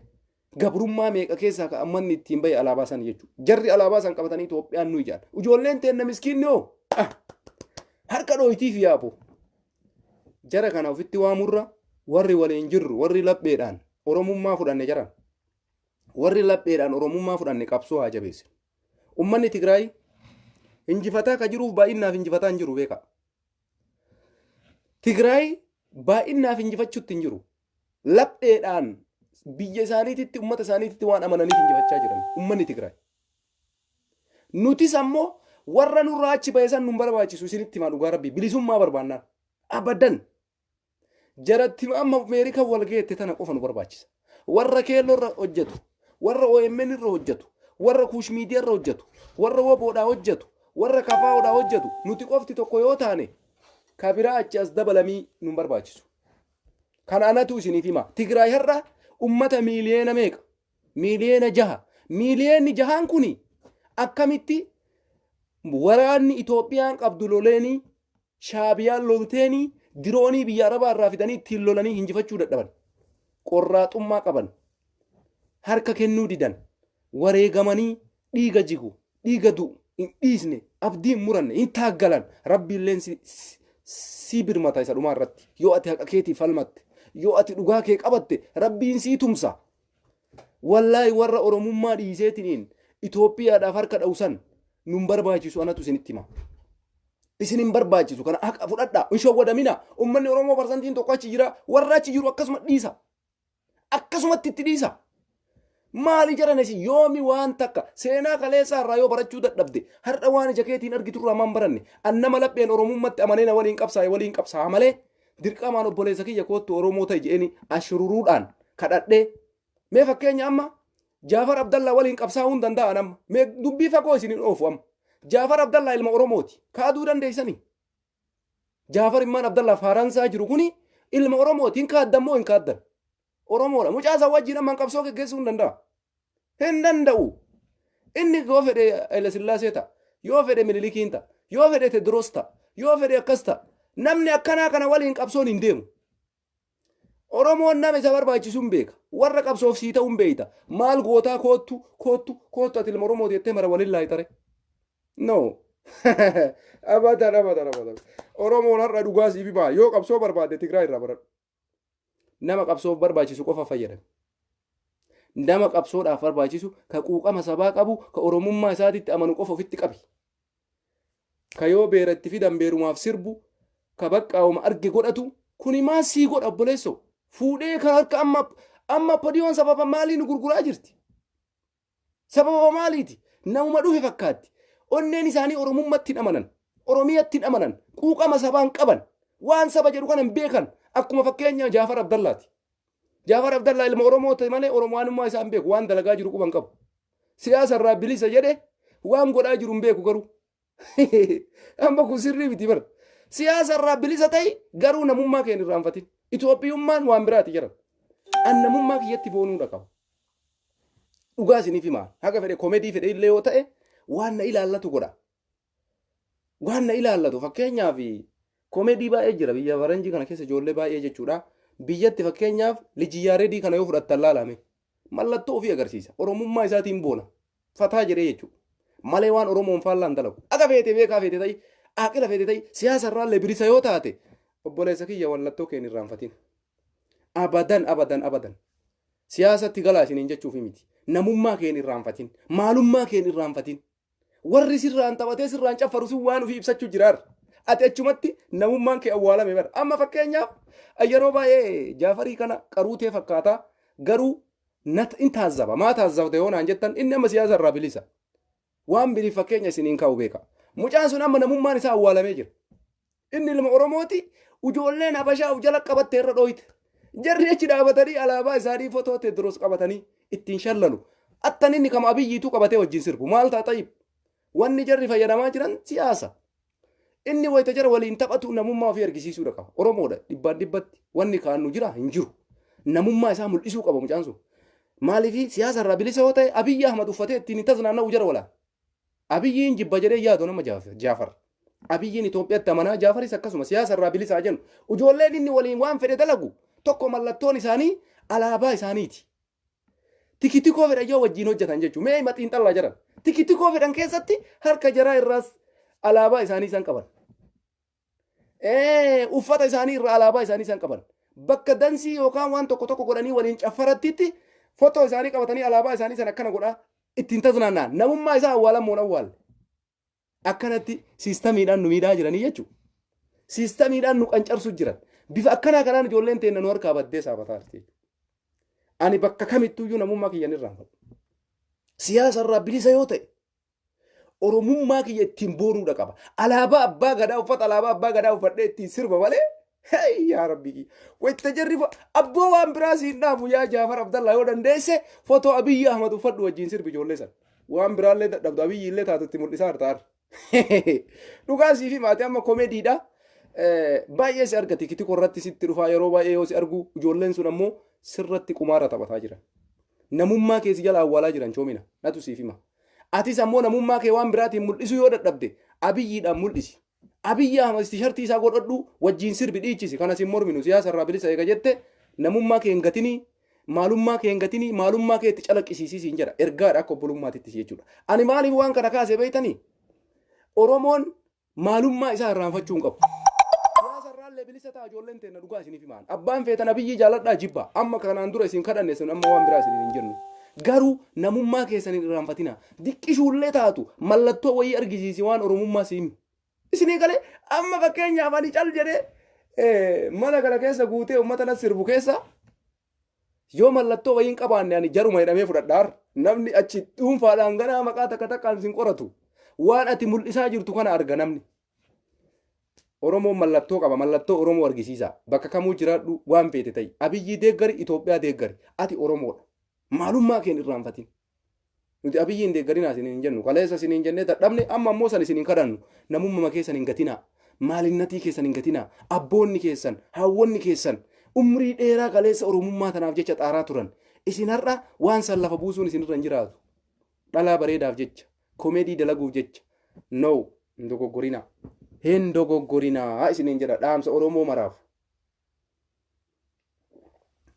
gabrummaa meeqa keessaa ka ammanni ittiin bahe alaabaa san jechuudha. Jarri alaabaa san qabatanii Itoophiyaan nu ijaan. Ijoolleen teenna miskiinni hoo harka dhooytiif yaabu. Jara kana ofitti waamurra warri waliin jirru, warri lapheedhaan Oromummaa fudhanne jaran. Warri lapheedhaan Oromummaa fudhanne qabsoo haa jabeessinu. Ummanni Tigraay injifataa ka jiruuf baay'innaaf injifataa hin jiru, beeka. Tigraay baay'innaaf injifachuutti hin jiru. Lapheedhaan biyya isaaniititti, ummata isaaniititti waan amananiif injifachaa jiran ummanni Tigraay. Nutis ammoo warra nurraa achi bahe san nun barbaachisu, isinitti himaa, dhugaa rabbii bilisummaa barbaannaan. Abadan. Jaratti amma Ameerikaa wal geette tana qofa nu barbaachisa. Warra keelloo irra hojjetu, warra OMN irra hojjetu, warra Kuush Miidiyaa irra hojjetu, warra Woboodhaa hojjetu, warra Kafaa'oodhaa hojjetu, nuti qofti tokko yoo taane ka biraa achi as dabalamii nun barbaachisu. Kana anatu isiniif hima. Tigraay har'a ummata miiliyoona meeqa? Miiliyoona 6. Miiliyoonni 6n kuni akkamitti waraanni Itoophiyaan qabdu loleenii, Shaabiyaan lolteenii, diroonii biyya Arabaa irraa fidanii ittiin lolanii hinjifachuu dadhaban? Qorraaxummaa qaban. Harka kennuu didan. Wareegamanii dhiiga jigu, dhiiga du'u hin dhiisne, abdii hin muranne, hin taaggalan. Rabbiilleen si birmata isa dhumaa irratti. Yoo ati haqa keetii falmatte, yoo ati dhugaa kee qabatte, Rabbiin sii tumsa. Wallaahi warra Oromummaa dhiiseetiniin Itoophiyaadhaaf harka dha'u san nun barbaachisu, anatu isinitti hima. Isin hin barbaachisu, kana haqa fudhadhaa, hin shawwadamina. Uummanni Oromoo parsantiin 1 achi jira, warra achi jiru akkasuma dhiisa. Akkasumatti itti dhiisa. Maali jaran isin yoomi waan takka seenaa kaleessaa irraa yoo barachuu dadhabde, har'a waan ija keetiin argitu irraa maan baranne? An nama lapheen Oromummaatti amanee na waliin qabsaa'e waliin qabsaa'a malee dirqamaan obboleessa kiyya koottu Oromoo ta'e jedheeni ashururuudhaan kadhadhee. Mee fakkeenya amma Jaafar Abdallaa waliin qabsaa'uu hin danda'an amma. Mee dubbii fagoo isin hin oofu amma. Jaafar Abdallaa ilma Oromooti. Kaaduu dandeessanii? Jaafar Immaan Abdallaa Faransaa jiru kuni ilma Oromooti. Hin kaaddan moo hin kaaddan? Oromoodha. Mucaa isaa wajjin ammaan qabsoo geggeessuu hin danda'a. Hin danda'u. Inni yoo fedhe Haile Sillaasee ta'a. Yoo fedhe Minilikiin ta'a. Yoo fedhe Tedros ta'a. Yoo fedhe akkas ta'a. Namni akkanaa kana waliin qabsoon hin deemu. Oromoon nama isa barbaachisu hin beeka. Warra qabsoof sii ta'u hin beekta. Maal gootaa koottu koottu koottu ati ilma Oromooti jettee mara waliin laayitare? No. Abadan, abadan, abadan. Oromoon har'a dhugaa siif himaa. Yoo qabsoo barbaadde Tigraay irraa baradhu. Nama qabsoof barbaachisu qofa fayyadame. Nama qabsoodhaaf barbaachisu, ka quuqama sabaa qabu, ka Oromummaa isaatitti amanu qofa ofitti qabi. Ka yoo beera itti fidan beerumaaf sirbu, ka baqqaa'uma arge godhatu. Kuni maal sii godha obboleessoo? Fuudhee kan harka amma podiyoon sababa maalii nu gurguraa jirti? Sababa maaliiti? Namuma dhufe fakkaatti. Onneen isaanii Oromummatti hin amanan. Oromiyatti hin amanan. Quuqama sabaan qaban. Waan saba jedhu kana hin beekan. Akkuma fakkeenya Jaafar Abdallaati. Jaafar Abdallaa ilma Oromoo ta'e malee Oromoonummaa isaa hin beeku. Waan dalagaa jiru quba hin qabu. Siyaasa irraa bilisa jedhe waan godhaa jiru hin beeku garuu. Amma kun sirrii miti bara. Siyaasa irraa bilisa ta'i garuu namummaa kee hin irraanfatin. Itoophiyummaan waan biraati jedhan. An namummaa kiyyatti boonuudha qaba. Dhugaa isiniif himaa. Haga fedhe komedii fedhe illee yoo ta'e waan na ilaallatu godha. Waan na ilaallatu fakkeenyaaf komedii baay'ee jira biyya faranjii kana keessa ijoollee baay'ee jechuudha. Biyyatti fakkeenyaaf Liji Yaaredii kana yoo fudhattan laalame. Mallattoo ofii agarsiisa. Oromummaa isaatiin boona. Fataa jedhee jechuudha. Malee waan Oromoon faallaan dalagu. Aga feete beekaa feete ta'i, aqila feete ta'i, siyaasa irraallee bilisa yoo taate obboleessa kiyya mallattoo kee hin irraanfatin. Abadan abadan abadan. Siyaasatti galaa isiniin jechuufi miti. Namummaa kee hin irraanfatin. Maalummaa kee hin irraanfatin. Warri sirraan taphatee sirraan caffaru sun waan ofii ibsachuu jiraar. Ati achumatti namummaan kee awwaalame bara. Amma fakkeenyaaf yeroo baay'ee Jaafarii kana qaruutee fakkaata garuu nat in taazzaba. Maa taazzabde yoo naan jettan inni amma siyaasa irraa bilisa. Waan bilii fakkeenya isiniin kaa'u beeka. Mucaan sun amma namummaan isaa awwaalamee jira. Inni ilma Oromooti. Ijoolleen Habashaa of jala qabatte irra dhooyte. Jarri achi dhaabatanii alaabaa isaanii fotoo Teediroos qabatanii ittiin shallalu. Attan inni kama Abiyyiituu qabatee wajjin sirbu. Maal ta'a xayyib? Wanni jarri fayyadamaa jiran siyaasa. Inni wayita jara waliin taphatu namummaa ofii argisiisuudha qaba. Oromoodha dhibbaan dhibbatti. Wanni kaannu jira hin jiru. Namummaa isaa mul'isuu qaba mucaan sun. Maaliif siyaasa irraa bilisa yoo ta'e Abiyyi Ahmad uffatee ittiin hin taznaanna'u jara walaan. Abiyyiin jibba jedhee yaadu nama Jaafar. Abiyyiin Itoophiyaatti amanaa Jaafaris akkasuma siyaasa irraa bilisaa jennu. Ijoolleen inni waliin waan fedhe dalagu tokko mallattoon isaanii alaabaa isaaniiti. Tikitikoo fedhan yoo wajjin hojjetan jechuudha. Mee hima xiinxallaa jiran. Tikitikoo fedhan keessatti harka jaraa irraas alaabaa isaanii isaan qaban. Uffata isaanii irraa alaabaa isaanii isaan qaban. Bakka dansii yookaan waan tokko tokko godhanii waliin caffarattitti fotoo isaanii qabatanii alaabaa isaanii sana akkana godhaa ittiin taznaanna'an. Namummaa isaa awwaalan moon awwaalle. Akkanatti siistamiidhaan nu miidhaa jiranii jechuudha. Siistamiidhaan nu qancarsu jiran. Bifa akkanaa kanaan ijoolleen teenna nu harkaa baddee saabataa jirti jechuudha. Ani bakka kamittuyyuu namummaa kiyya hin irraanfadhu. Siyaasa irraa bilisa yoo ta'e Oromummaa kiyya ittiin boonuudha qaba. Alaabaa abbaa gadaa uffata alaabaa abbaa gadaa uffadhee ittiin sirba malee. Hey, yaa rabbi kiyya. Wayita jarri abboo waan biraa siin dhaamu yaa Jaafar Abdallaa yoo dandeesse fotoo Abiyyi Ahmad uffadhu wajjin sirbi ijoollee sana. Waan biraallee dadhabdu Abiyyi illee taatu itti mul'isaa jirta har'a. Dhugaa siif himaate amma komediidha. Baay'ee si arga tikitiko irratti sitti dhufaa yeroo baay'ee yoo si argu ijoolleen sun ammoo sirratti qumaara taphataa jiran. Namummaa kee si jala awwaalaa jiran choomina natu siif hima. Atis ammoo namummaa kee waan biraatiin mul'isuu yoo dadhabde Abiyyiidhaan mul'isi. Abiyyi Ahmad tishartii isaa godhadhu wajjin sirbi dhiichisi kana sin morminu siyaasa irraa bilisa eega jette namummaa kee hin gatinii maalummaa kee hin gatinii maalummaa kee itti calaqqisiisii siin jedha ergaadha akka obbolummaatitti jechuudha. Ani maaliif waan kana kaase beektanii? Oromoon maalummaa isaa irraanfachuu hin qabu. Siyaasa irraallee bilisa ta'a ijoolleen teenna dhugaa isiniif himaan. Abbaan feetan Abiyyii jaaladhaa jibba. Amma kanaan dura isin kadhanne sun amma waan biraa isiniin hin jennu. Garuu namummaa keessan hin irraanfatinaa. Diqqishuullee taatu mallattoo wayii argisiisi waan Oromummaa si himi. Isinii galee amma fakkeenyaaf ani cal jedhee mana kana keessa guutee uummata na sirbu keessa yoo mallattoo wayii hin qabaanne ani jaruma jedhamee fudhadhaar. Namni achi dhuunfaadhaan ganaa maqaa takka takkaan sin qoratu. Waan ati mul'isaa jirtu kana arga namni. Oromoon mallattoo qaba. Mallattoo Oromoo argisiisa. Bakka kamuu jiraadhu waan feete ta'i. Abiyyii deeggari Itoophiyaa deeggari. Ati Oromoodha. Maalummaa kee hin irraanfatin. Nuti Abiyyii hin deeggarinaa isiniin hin jennu. Kaleessa isiniin jennee dadhabne amma ammoo san isin hin kadhannu. Namummaa keessan hin gatinaa. Maalinnatii keessan hin gatinaa. Abboonni keessan, haawwonni keessan umrii dheeraa kaleessa Oromummaa tanaaf jecha xaaraa turan. Isin har'a waan san lafa buusuun isinirra hin jiraatu. Dhalaa bareedaaf jecha, komedii dalaguuf jecha. No, hin dogoggorinaa. Hin dogoggorinaa isiniin jedha dhaamsa Oromoo maraaf.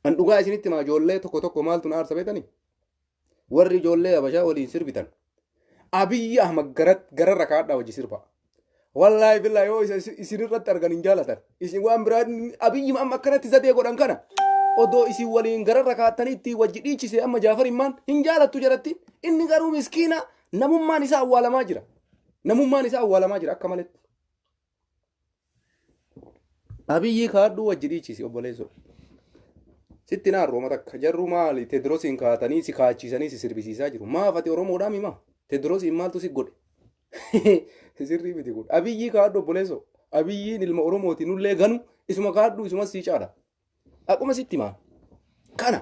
An dhugaa isinitti himaa ijoollee tokko tokko maaltu na aarsa beektanii? Warri ijoollee Habashaa waliin sirbitan. Abiyyi Ahmad gararra kaadhaa hojii sirba. Wallaahi billaa yoo isinirratti argan hin jaalatan. Isin waan biraa Abiyyi amma akkanatti zadee godhan kana odoo isin waliin gararra kaattanii ittiin wajji dhiichise amma Jaafar immaan hin jaalattu jaratti. Inni garuu miskiina namummaan isaa awwaalamaa jira. Namummaan isaa awwaalamaa jira akka maletti. Abiyyi kaadhuu wajji dhiichisi obboleessoo. Sitti naarru oma takka jarru maali Tedrosiin kaatanii si kaachiisanii si sirbisiisaa jiru. Maaf ati Oromoodhaa mima? Tedrosiin maaltu si godhe? Sirrii miti kun. Abiyyi kaadhu obboleessoo. Abiyyiin ilma Oromooti nullee ganu isuma kaadhu isuma sii caala. Akkuma sitti himaa. Kana.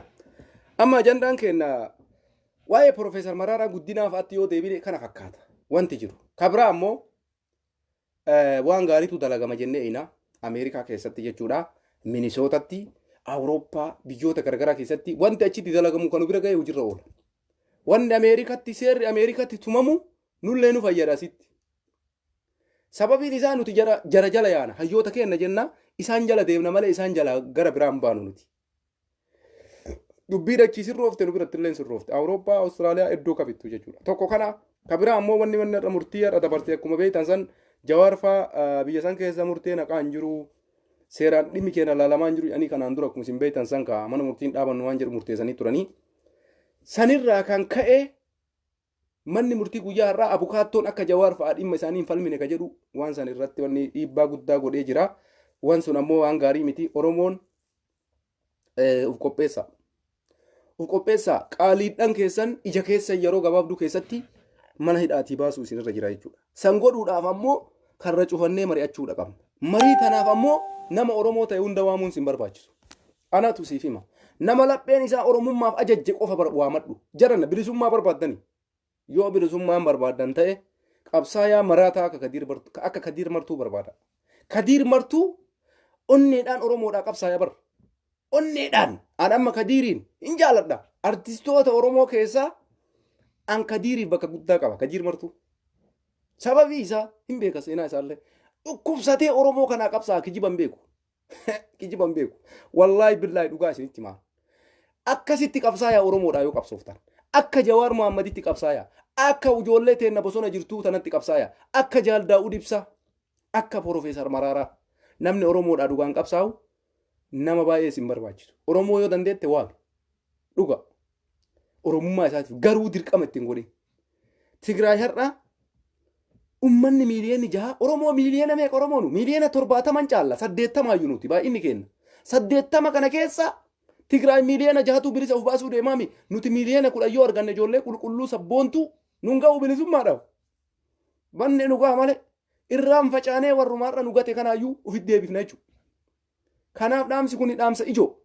Amma ajandaan keenya waa'ee Profeesar Maraaraa Guddinaa fa'aatti yoo deebine kana fakkaata. Wanti jiru. Kabraa ammoo waan gaariitu dalagama jennee ina Ameerikaa keessatti jechuudha. Minisootatti, Awurooppaa, biyyoota garagaraa keessatti wanti achitti dalagamu kan bira ga'e hojiirra oola. Wanni Ameerikatti seerri Ameerikatti tumamu nullee nu fayyada asitti. Sababiin isaa nuti jara jara jala yaana hayyoota keenna jenna isaan jala deemna malee isaan jala gara biraan baanu nuti. Dubbii dachii sirroofte nu biratti illee sirroofte. Awurooppaa, Awustiraaliyaa iddoo kamittuu jechuudha. Tokko kana ka biraa ammoo wanni wanni irra murtii har'a dabarte akkuma beektan san Jawaar faa biyya san keessa murteen haqaa hin jiru. Seeraan dhimmi keenya laalamaa hin jiru jedhanii kanaan dura akkuma isin beektan san ka mana murtiin dhaabannu waan jedhu murteessanii turanii. Sanirraa kan ka'e manni murtii guyyaa har'aa abukaattoon akka Jawaar fa'aa dhimma isaanii hin falmine ka jedhu waan san irratti wanni dhiibbaa guddaa godhee jira. Waan sun ammoo waan gaarii miti. Oromoon uf qopheessa. Uf qopheessaa qaaliidhaan keessan ija keessan yeroo gabaabduu keessatti mana hidhaatii baasuu isinirra jira jechuudha. San godhuudhaaf ammoo karra cufannee mari'achuudha qabna. Marii tanaaf ammoo nama Oromoo ta'e hunda waamuun sin barbaachisu. Anatu siif hima. Nama lapheen isaa Oromummaaf ajajje qofa waamadhu. Jarana bilisummaa barbaaddani. Yoo bilisummaan barbaaddan ta'e qabsaayaa maraataa akka Kadiir Bartuu akka Kadiir Martuu barbaada. Kadiir Martuu onneedhaan Oromoodhaa qabsaaya bar. Onneedhaan an amma Kadiiriin hin jaaladha. Artistoota Oromoo keessaa an Kadiiriif bakka guddaa qaba. Kadiir Martuu. Sababii isaa hin beeka seenaa isaallee. Dhukkubsatee Oromoo kanaa qabsaa kijiba hin beeku. Kijiba hin beeku. Wallaahi billaahi dhugaa isinitti himaa. Akkasitti qabsaayaa Oromoodhaa yoo qabsooftan. Akka Jawaar Muhammaditti qabsaayaa. Akka ijoollee teenna bosona jirtuu tanatti qabsaayaa. Akka Jaal Daawud Ibsaa. Akka Profeesar Maraaraa. Namni Oromoodhaa dhugaan qabsaa'u nama baay'ee isin barbaachisu. Oromoo yoo dandeette waami. Dhuga. Oromummaa isaatiif garuu dirqama ittiin godhin. Tigraay har'a ummanni miiliyoonni 6 Oromoo miiliyoona meeqa Oromoonu miiliyoona 70n caalla 80 iyyuu nuti baay'inni keenya. 80 kana keessa Tigraay miiliyoona 6tu bilisa of baasuu deemaami nuti miiliyoona 10 yoo arganne ijoollee qulqulluu sabboontuu nun ga'u bilisummaadhaaf. Banne nu ga'a malee irraan facaanee warrumaarra nu gate kanaayyuu ofitti deebifna jechuudha. Kanaaf dhaamsi kun dhaamsa ijoo.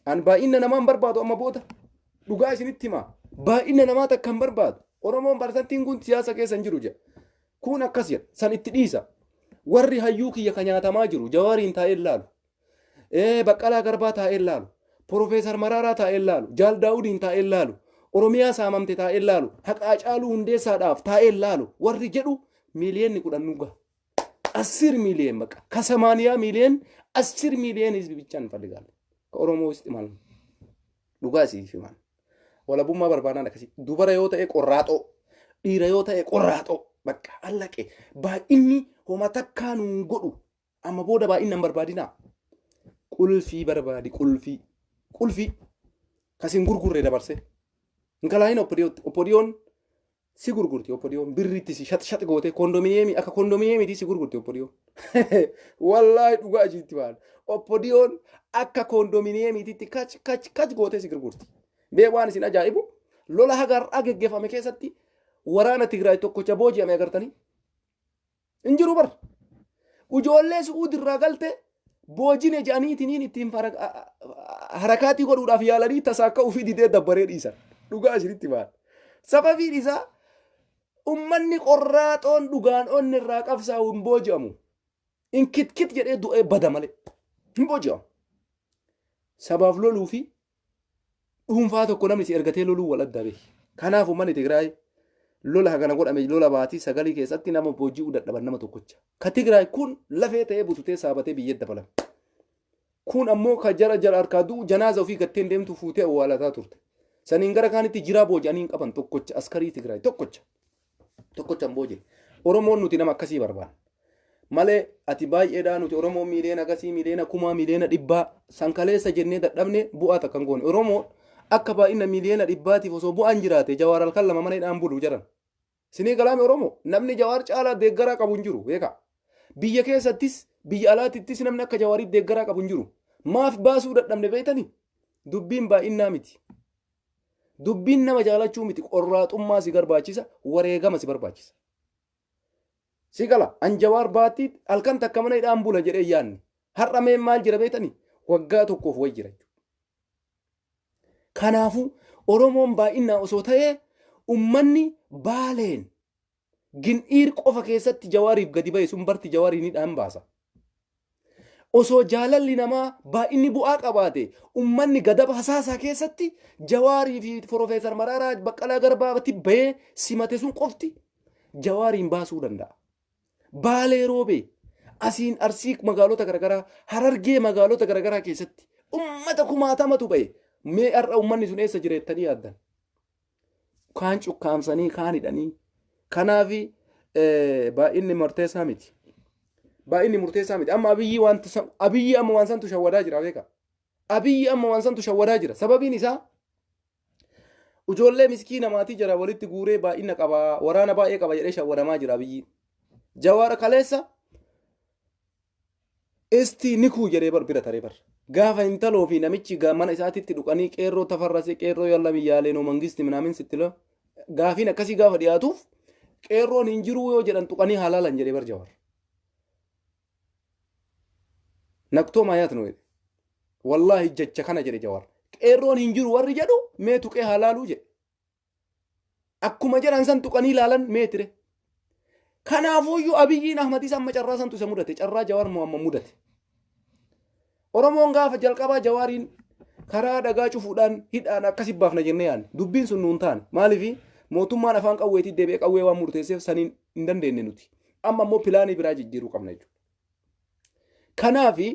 An baay'ina namaa hin barbaadu amma booda. Dhugaa isinitti himaa. Baay'ina namaa takka hin barbaadu. Oromoon parsantiin kun siyaasa keessa hin jiru jedha. Kun akkas jedha. San itti dhiisa. Warri hayyuu kiyya ka nyaatamaa jiru Jawaariin taa'ee laalu. Baqqalaa Garbaa taa'ee laalu. Profeesar Maraaraa taa'ee laalu. Jaal Daawudiin taa'ee laalu. Oromiyaa saamamte taa'ee laalu. Haqaa Caaluu Hundeessaadhaaf taa'ee laalu. Warri jedhu miiliyoonni 10 nu gaha. አስር ሚሊየን በቃ ከሰማንያ ሚሊየን 10 ሚሊየን ህዝብ ብቻ እንፈልጋለን ከኦሮሞ ውስጥ ማለት ነው። Dhugaa siif himan. Walabummaa barbaadaan akkasii dubara yoo ta'e qorraaxoo dhiira yoo ta'e qorraaxoo bakka allaqe baay'inni homa takkaa nuun godhu amma booda baay'inna hin barbaadinaa. Qulfii barbaadi qulfii qulfii kasin gurgurre dabarse. Hin kalaahin oppodiyootti oppodiyoon si gurgurti oppodiyoon birriitti si shat shat goote kondominiyeemii akka kondominiyeemiitti si gurgurti oppodiyoon. Wallaahi dhugaa ishiitti waan oppodiyoon akka kondominiyeemiitti kach kach kach gootee si gurgurti. Bee waan isin ajaa'ibu lola haga har'aa geggeeffame keessatti waraana Tigraay tokkocha booji'ame agartanii hin jiru bar. Ijoollee Su'uudirraa galte boojine jedhaniitiniin ittiin harakaatii godhuudhaaf yaalanii tasaa akka ofii didee dabbaree dhiisan. Dhugaa isinitti waan. Sababiin isaa ummanni qorraaxoon dhugaan onni irraa qabsaa'u hin booji'amu. Inkitkit jedhee du'ee bada malee. Hin booji'amu. Sabaaf loluu fi dhuunfaa tokko namni si ergatee loluu wal adda beeki. Kanaaf uummanni Tigraay lola hagana godhame lola baatii 9 keessatti nama booji'uu dadhaban nama tokkocha. Ka Tigraay kun lafee ta'ee bututee saabatee biyyatti dabalame. Kun ammoo ka jara jara harkaa du'u janaaza ofii gatteen deemtu fuutee awwaalataa turte. Saniin gara kaanitti jiraa booji'anii hin qaban tokkocha askarii Tigraay tokkocha. Tokkocha hin booji'e. Oromoon nuti nama akkasii barbaanna. Malee ati baay'eedhaa nuti Oromoo miiliyoona akkasii miiliyoona kumaa miiliyoona dhibbaa san kaleessa jennee dadhabne bu'aa takka hin goone. Oromoo akka baay'ina miiliyoona dhibbaatiif osoo bu'aan jiraate Jawaar halkan lama mana hidhaan bulu jaran. Sinii galaame Oromoo namni Jawaar caalaa deeggaraa qabu hin jiru beekaa. Biyya keessattis Biyya alaatittis namni akka Jawaarii deeggaraa qabu hin jiru. Maaf baasuu dadhabne beektanii? Dubbiin baay'innaa miti. Dubbiin nama jaalachuu miti. Qorraaxummaa si barbaachisa. Wareegama si barbaachisa. Si gala an Jawaar baattii halkan takka mana hidhaan bula jedhee yaadne. Har'a mee maal jira beektanii? Waggaa tokkoof wayi jira. Kanaafuu Oromoon baay'inaa osoo ta'ee ummanni Baaleen Gin'iir qofa keessatti Jawaariif gadi ba'e sun barti Jawaariin hidhaan baasa. Osoo jaalalli namaa baay'inni bu'aa qabaate ummanni Gadaba Hasaasaa keessatti Jawaarii fi Profeesar Maraaraa Baqqalaa Garbaatti ba'ee simate sun qofti Jawaariin baasuu danda'a. Baalee Roobee, asiin Arsii magaalota garaagaraa, Harargee magaalota garaagaraa keessatti ummata kumaatamatu ba'e. Mee har'a ummanni sun eessa jira jettanii yaaddan? Kaan cukkaamsanii kaan hidhanii. Kanaaf baay'inni murteessaa miti. Baay'inni murteessaa miti. Amma Abiyyi wanta Abiyyi amma waan santu shawwadaa jira beeka. Abiyyi amma waan santu shawwadaa jira. Sababiin isaa ijoollee miskiina maatii jara walitti guuree baay'ina qaba, waraana baay'ee qaba jedhee shawwadamaa jira Abiyyi. Jawaara kaleessa istii nikuu jedhee bar bira taree bar. Gaafa intaloo fi namichi mana isaatitti dhuqanii qeerroo tafarrase, qeerroo yalla biyyaalee noo mangisti minaamin sitti loo. Gaafiin akkasii gaafa dhiyaatuuf qeerroon hin jiruu yoo jedhan tuqanii halaalan jedhee bar Jawaar. Naqtoo maayaat nu jedhe. Wallaahi jecha kana jedhe Jawaar. Qeerroon hin jiru warri jedhu mee tuqee halaaluu jedhe. Akkuma jedhan san tuqanii ilaalan mee tire. Kanaafuyyuu Abiyyiin Ahmadis amma carraa santu isa mudate. Carraa Jawaar Muhammad mudate. Oromoon gaafa jalqabaa Jawaariin karaa dhagaa cufuudhaan hidhaan akkasi baafna jennee yaadne. Dubbiin sun nuun taane. Maaliif mootummaan afaan qawweetii deebi'ee qawwee waan murteesseef saniin hin dandeenye nuti. Amma immoo pilaanii biraa jijjiiruu qabna jechuudha. Kanaafi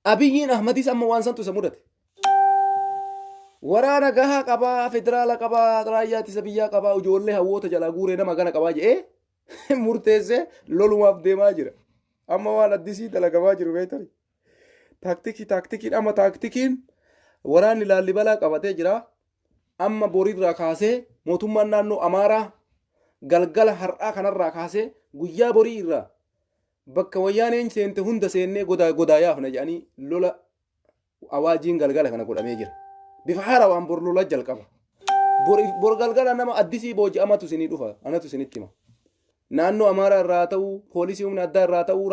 Abiyyiin Ahmadis amma waan santu isa mudate. Waraana gahaa qabaa, federaala qabaa, raayyaa ittisa biyyaa qabaa, ijoollee hawwoota jalaa guuree nama gana qabaa jedhee murteessee lolumaaf deemaa jira. Amma waan addisii dalagamaa jiru beektani. Taaktikii taaktikiin amma taaktikiin waraanni Laallibalaa qabatee jira. Amma borirraa kaasee mootummaan naannoo Amaaraa galgala har'aa kanarraa kaasee guyyaa borii irraa bakka wayyaaneen seente hunda seennee godaa godaa yaafna jedhanii lola awaajiin galgala kana godhamee jira. Bifa haarawaan bor lola jalqaba. Bor galgala nama addisii booji'amatu isinii dhufa anatu isinitti hima. Naannoo Amaaraa irraa ta'uu, poolisii humna addaa irraa ta'uu,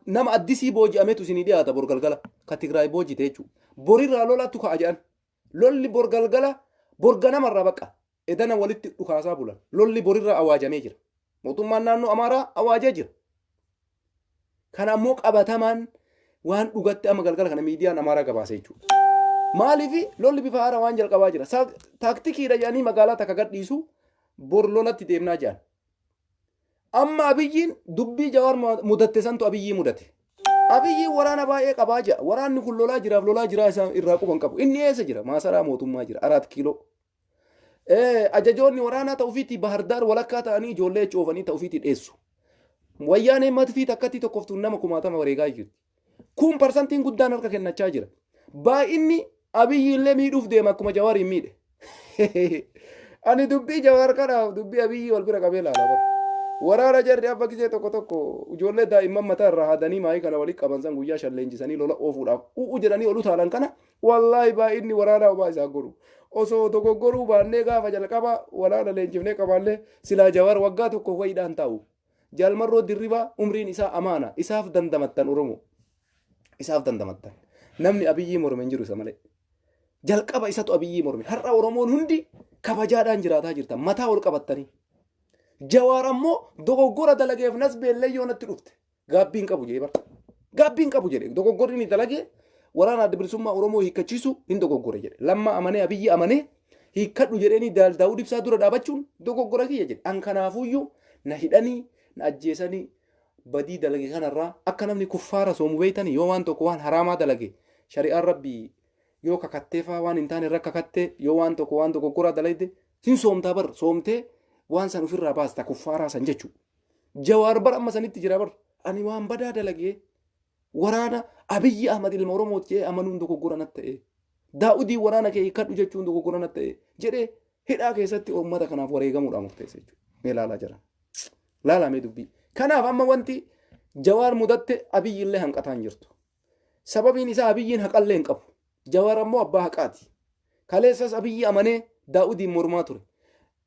nama addisii booji'ametu isinii dhiyaata bor galgala. Ka Tigraay boojite jechuudha. Borirraa lolatu ka'a jedhan. Lolli bor galgala bor ganamarraa baqa. Edana walitti dhukaasaa bulan. Lolli borirraa awaajamee jira. Mootummaan naannoo Amaaraa awaajee jira. Kana ammoo qabatamaan waan dhugatti amma galgala kana miidiyaan Amaaraa gabaase jechuudha. Maaliif lolli bifa haaraa waan jalqabaa jira. Taaktikiidha jedhanii magaalaa takka gadhiisu bor lolatti deemnaa jedhan. Amma Abiyyiin dubbii Jawaar mudatte santu Abiyyii mudate. Abiyyiin waraana baay'ee qabaa jira. Waraanni kun lolaa jiraaf lolaa jiraa isaa irraa quban qabu. Inni eessa jira? Maasaraa mootummaa jira. Araat kiiloo. Ajajoonni waraanaa ta'uufiitti Bahardaar walakkaa ta'anii ijoollee coofanii ta'uufiitti dheessu. Wayyaanee matfii takkatti tokkoftuun nama kumaatama wareegaa jirti. Kun parsantiin guddaan harka kennachaa jira. Baay'inni Abiyyi illee miidhuuf deema akkuma Jawaariin miidhe. Ani dubbii Jawaar kanaaf dubbii Abiyyi wal bira qabee ilaala bara. Waraana jarri abba gisee tokko tokko ijoollee daa'imman mataa irraa haadanii maayii kana walitti qaban san guyyaa shan leenjisanii lola oofuudhaaf u'u jedhanii ol utaalan kana wallaahi baay'inni waraanaa homaa isaan godhu. Osoo dogoggoruu baannee gaafa jalqaba waraana leenjifnee qabaannee silaa Jawaar waggaa tokko wayiidhaan taa'u. Jaalmarroo Dirribaa umriin isaa amaana isaaf dandamattan Oromoo. Isaaf dandamattan. Namni Abiyyii morme hin jiru isa malee. Jalqaba isatu Abiyyii morme. Har'a Oromoon hundi kabajaadhaan jiraataa jirta. Mataa ol qabattanii. Jawaar ammoo dogoggora dalageef nas beellee natti dhufte. Gaabbiin qabu jedhee bara. Gaabbiin qabu jedhe. Dogoggorri inni dalagee waraana Adda Bilisummaa Oromoo hiikkachiisu hin dogoggore jedhe. Lamma amanee Abiyyi amanee hiikkadhu jedheenii Daawud Ibsaa dura dhaabachuun dogoggora kiyya jedhe. An kanaafuyyuu na hidhanii na ajjeesanii badii dalage kanarraa akka namni kuffaara soomu beeytanii yoo waan tokko waan haraamaa dalage shari'aan rabbii yoo kakattee faa waan hin taane irra kakattee yoo waan tokko waan dogoggoraa dalagde sin soomtaa bar soomtee waan san ofirraa baasta kuffaaraa san jechuudha. Jawaar bar amma sanitti jira bar ani waan badaa dalagee waraana Abiyyi Ahmad ilma Oromooti jedhee amanuun dogoggora natti ta'e. Daa'udii waraana kee hiikkadhu jechuun dogoggora natti ta'e jedhee hidhaa keessatti uummata kanaaf wareegamuudhaan murteesse jechuudha. Mee laalaa jira. Laalaa mee dubbii. Kanaaf amma wanti Jawaar mudatte Abiyyi illee hanqataa hin jirtu. Sababiin isaa Abiyyiin haqallee hin qabu. Jawaar ammoo abbaa haqaati. Kaleessas Abiyyi amanee Daa'udiin mormaa ture.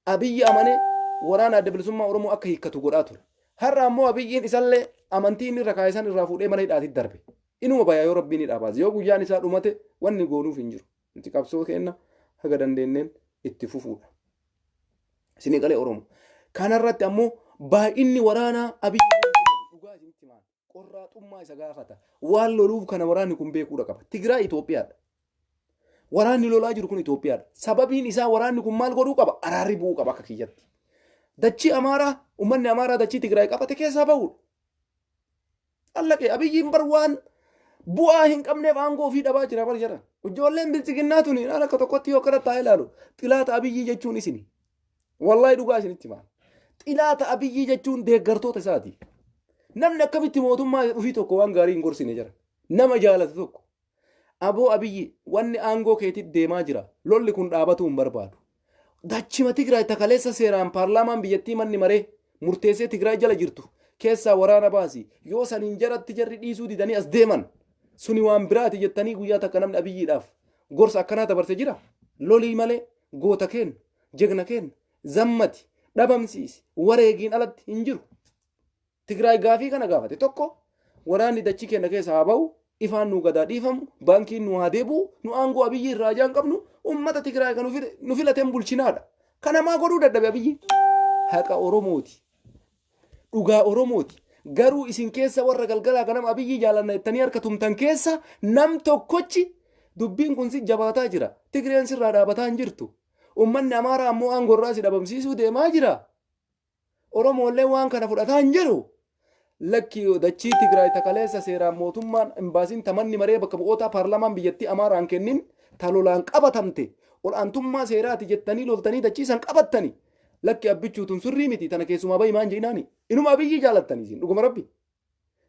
Abiyyi amanee waraana Adda Bilisummaa Oromoo akka hiikkatu godhaa ture. Har'a ammoo Abiyyiin isallee amantii inni irra kaa'e san irraa fuudhee mana hidhaatitti darbe. Inuma baya yoo Rabbiin hidhaa baase. Yoo guyyaan isaa dhumate wanni goonuuf hin jiru. Nuti qabsoo keenna haga dandeenneen itti fufuudha. Isinii galee Oromo. Kanarratti ammoo baay'inni waraanaa Abiyyi dhugaa isinitti himaan. Qorraaxummaa isa gaafata. Waan loluuf kana waraanni kun beekuudha qaba. Tigraay Itoophiyaadha. Waraanni lolaa jiru kun Itoophiyaadha. Sababiin isaa waraanni kun maal godhuu qaba? Araarri bu'uu qaba akka kiyyatti. Dachii Amaaraa, uummanni Amaaraa dachii Tigraay qabate keessaa bahuudha. Allaqee Abiyyiin bar waan bu'aa hin qabneef aangoo ofii dhabaa jira bar jara. Ijoolleen biltsiginnaa tuni naan akka tokkotti yoo akkana taa'ee ilaalu xilaata Abiyyii jechuun isini. Wallaahi dhugaa isinitti himaa. Xilaata Abiyyii jechuun deeggartoota isaati. Namni akkamitti mootummaa ofii tokko waan gaarii hin gorsine jara. Nama jaalatu tokko. Aboo Abiyyi wanni aangoo keetit deemaa jira. Lolli kun dhaabatuu hin barbaadu. Dachima Tigraay ta kaleessa seeraan paarlaamaan biyyattii manni maree murteessee Tigraay jala jirtu keessaa waraana baasi. Yoo saniin jaratti jarri dhiisuu didanii as deeman suni waan biraati jettanii guyyaa takka namni Abiyyiidhaaf gorsa akkanaa dabarse jira. Lolii malee goota keenna, jegna keenna, zammati, dhabamsiisi, wareegiin alatti hin jiru. Tigraay gaafii kana gaafate. Tokko waraanni dachii keenya keessa haa ba'u, ifaan nuu gadaa dhiifamu, baankiin nu haa deebi'u, nu aangoo Abiyyi irraa ajaa hin qabnu, uummata Tigraay kan nu filateen bulchinaadha. Kana maa godhuu dadhabe Abiyyi? Haqa Oromooti. Dhugaa Oromooti. Garuu isin keessa warra galgalaa ganama Abiyyi jaalanna jettanii harka tumtan keessa nam tokkochi dubbiin kun si jabaataa jira. Tigreen sirraa dhaabataa hin jirtu. Uummanni Amaaraa ammoo aangoo irraa si dhabamsiisuu deemaa jira. Oromoollee waan kana fudhataa hin jiru. Lakki dachii Tigraay ta kaleessa seeraan mootummaan imbaasiin ta manni maree bakka bu'ootaa paarlaamaan biyyattii Amaaraan kennin ta lolaan qabatamte ol'aantummaa seeraati jettanii loltanii dachii san qabattani. Lakki Abbichuu tun sirrii miti tana keessumaa bahi maan je'inaani. Inuma Abiyyii jaalattani isin dhuguma rabbi.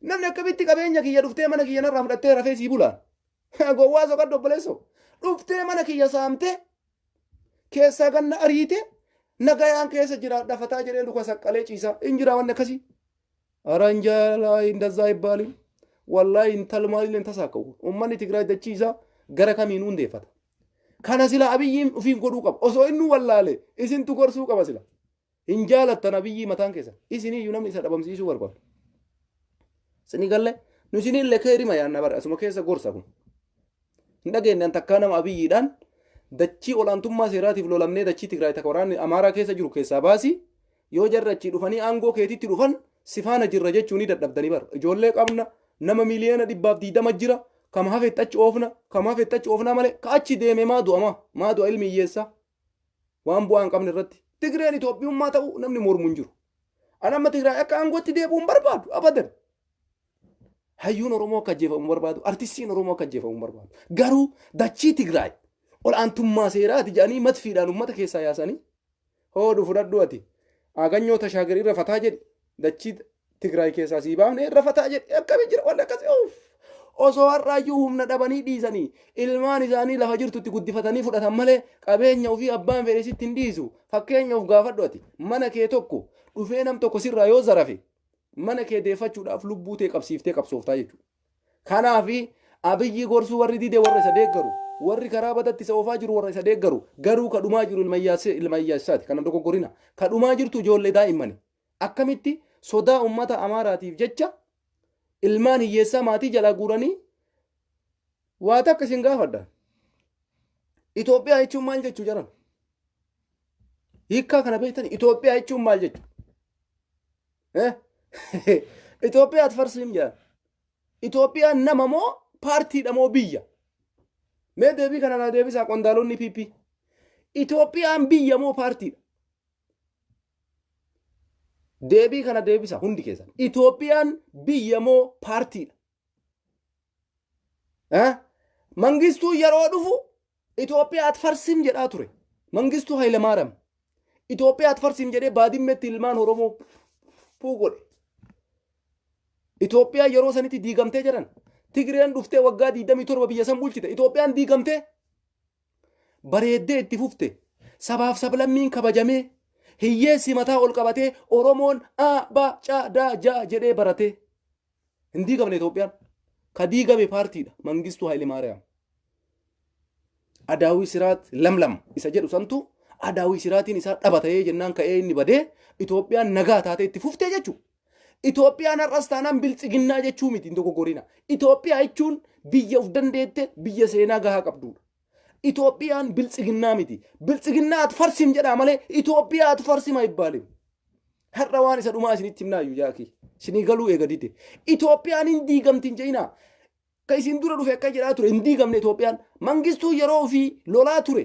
Namni akkamitti qabeenya kiyya dhuftee mana kiyya narraa fudhattee rafee sii bulaan. Gowwaa soqadhu obboleessoo. Dhuftee mana kiyya saamtee keessaa ganna ariite nagayaan keessa jira dafataa jedhee luka saqqalee ciisaa hin jira wanni akkasii. Aranjaalaa hin dazzaa ibbaalin. Wallaahi intal maalillee hin tasaakkawu. Uummanni Tigraay dachii isaa gara kamiinuu hundeeffata. Kana sila Abiyyiin ofiin godhuu qaba. Osoo inni wallaale isintu gorsuu qaba sila. Hin jaalattan Abiyyii mataan keessan. Isiniyyuu namni isa dhabamsiisuu barbaadu. Isinii galle nu isinillee keerima yaanna bara asuma keessa gorsa kun. Hin dhageenye an takkaa nama Abiyyiidhaan dachii olaantummaa seeraatiif lolamnee dachii Tigraay takka waraanni Amaaraa keessa jiru keessaa baasi yoo jarri achii dhufanii aangoo keetitti dhufan si faana jirra jechuu ni dadhabdanii bara. Ijoollee qabna nama 20,000,000 jira kam hafetti achi oofna kam hafetti achi oofnaa malee ka achi deeme maa du'a maa maa du'a ilmi hiyyeessaa. Waan bu'aa hin qabne irratti. Tigreen Itoophiyummaa ta'uu namni mormu hin jiru. An amma Tigraay akka aangootti deebi'u hin barbaadu abadan. Hayyuun Oromoo akka ajjeefamu hin barbaadu, artistiin Oromoo akka ajjeefamu hin barbaadu. Garuu dachii Tigraay ol'aantummaa seeraati jedhanii madfiidhaan uummata keessaa yaasanii hoodhu fudhadhu ati Aganyoo Tashaagir irra fataa jedhi dachii Tigraay keessaa sii baafne irra fataa jedhi akkami jira wanni akkasii uff. Osoo har'aayyuu humna dhabanii dhiisanii ilmaan isaanii lafa jirtutti guddifatanii fudhatan malee qabeenya ofii abbaan fedhe sitti hin dhiisu. Fakkeenya of gaafadhu ati mana kee tokko dhufee nam tokko sirraa yoo zarafe mana kee deeffachuudhaaf lubbuu tee qabsiiftee qabsooftaa jechuudha. Kanaaf Abiyyi gorsuu warri dide warra isa deeggaru warri karaa badatti isa oofaa jiru warra isa deeggaru garuu ka dhumaa jiru ilma hiyyeessaati kana dogoggorina ka dhumaa jirtu ijoollee daa'immani akkamitti sodaa ummata Amaaraatiif jecha ilmaan hiyyeessaa maatii jalaa guuranii waa takka isin gaafadha. Itoophiyaa jechuun maal jechuu jaran? Hiikkaa kana beektan Itoophiyaa jechuun maal jechuu? Itoophiyaa atfarsiin jedhan. Itoophiyaan nama moo paartiidha moo biyya? Mee deebii kana naa deebisaa qondaalonni PP. Itoophiyaan biyya moo paartiidha? Deebii kana deebisa hundi keessan. Itoophiyaan biyya moo paartiidha? Eh? Mangistuu yeroo dhufu Itoophiyaa atfarsim jedhaa ture. Mangistuu Hayilamaariyaam. Itoophiyaa atfarsim jedhee baadimmeetti ilmaan Oromoo puu godhe. Itoophiyaa yeroo sanitti diigamtee jedhan. Tigreen dhuftee waggaa 27 biyya san bulchite. Itoophiyaan diigamtee bareeddee itti fufte. Sabaaf sablammiin kabajamee hiyyeessi mataa ol qabatee Oromoon A, B, C, D, J jedhee baratee. Hin diigamne Itoophiyaan. Ka diigame paartiidha. Mangistuu Hayilemaariyaam. Adaawii siraat lamlam isa jedhu santu adaawii siraatiin isaa dhabatee jennaan ka'ee inni badee Itoophiyaan nagaa taatee itti fuftee jechuudha. Itoophiyaan har'as taanaan biltsiginnaa jechuu miti, hin dogoggorina. Itoophiyaa jechuun biyya of dandeette, biyya seenaa gahaa qabdudha. Itoophiyaan biltsiginnaa miti. Biltsiginnaa አትፈርስም jedhaa malee Itoophiyaa አትፈርስም አይባልም. Har'a waan isa dhumaa isinitti himnaayyuu jaaki. Isinii galuu eega dide. Itoophiyaan hin diigamti hin jedhinaa. Ka isin dura dhufe akka jedhaa ture hin diigamne Itoophiyaan. Mangistuu yeroo ofii lolaa ture.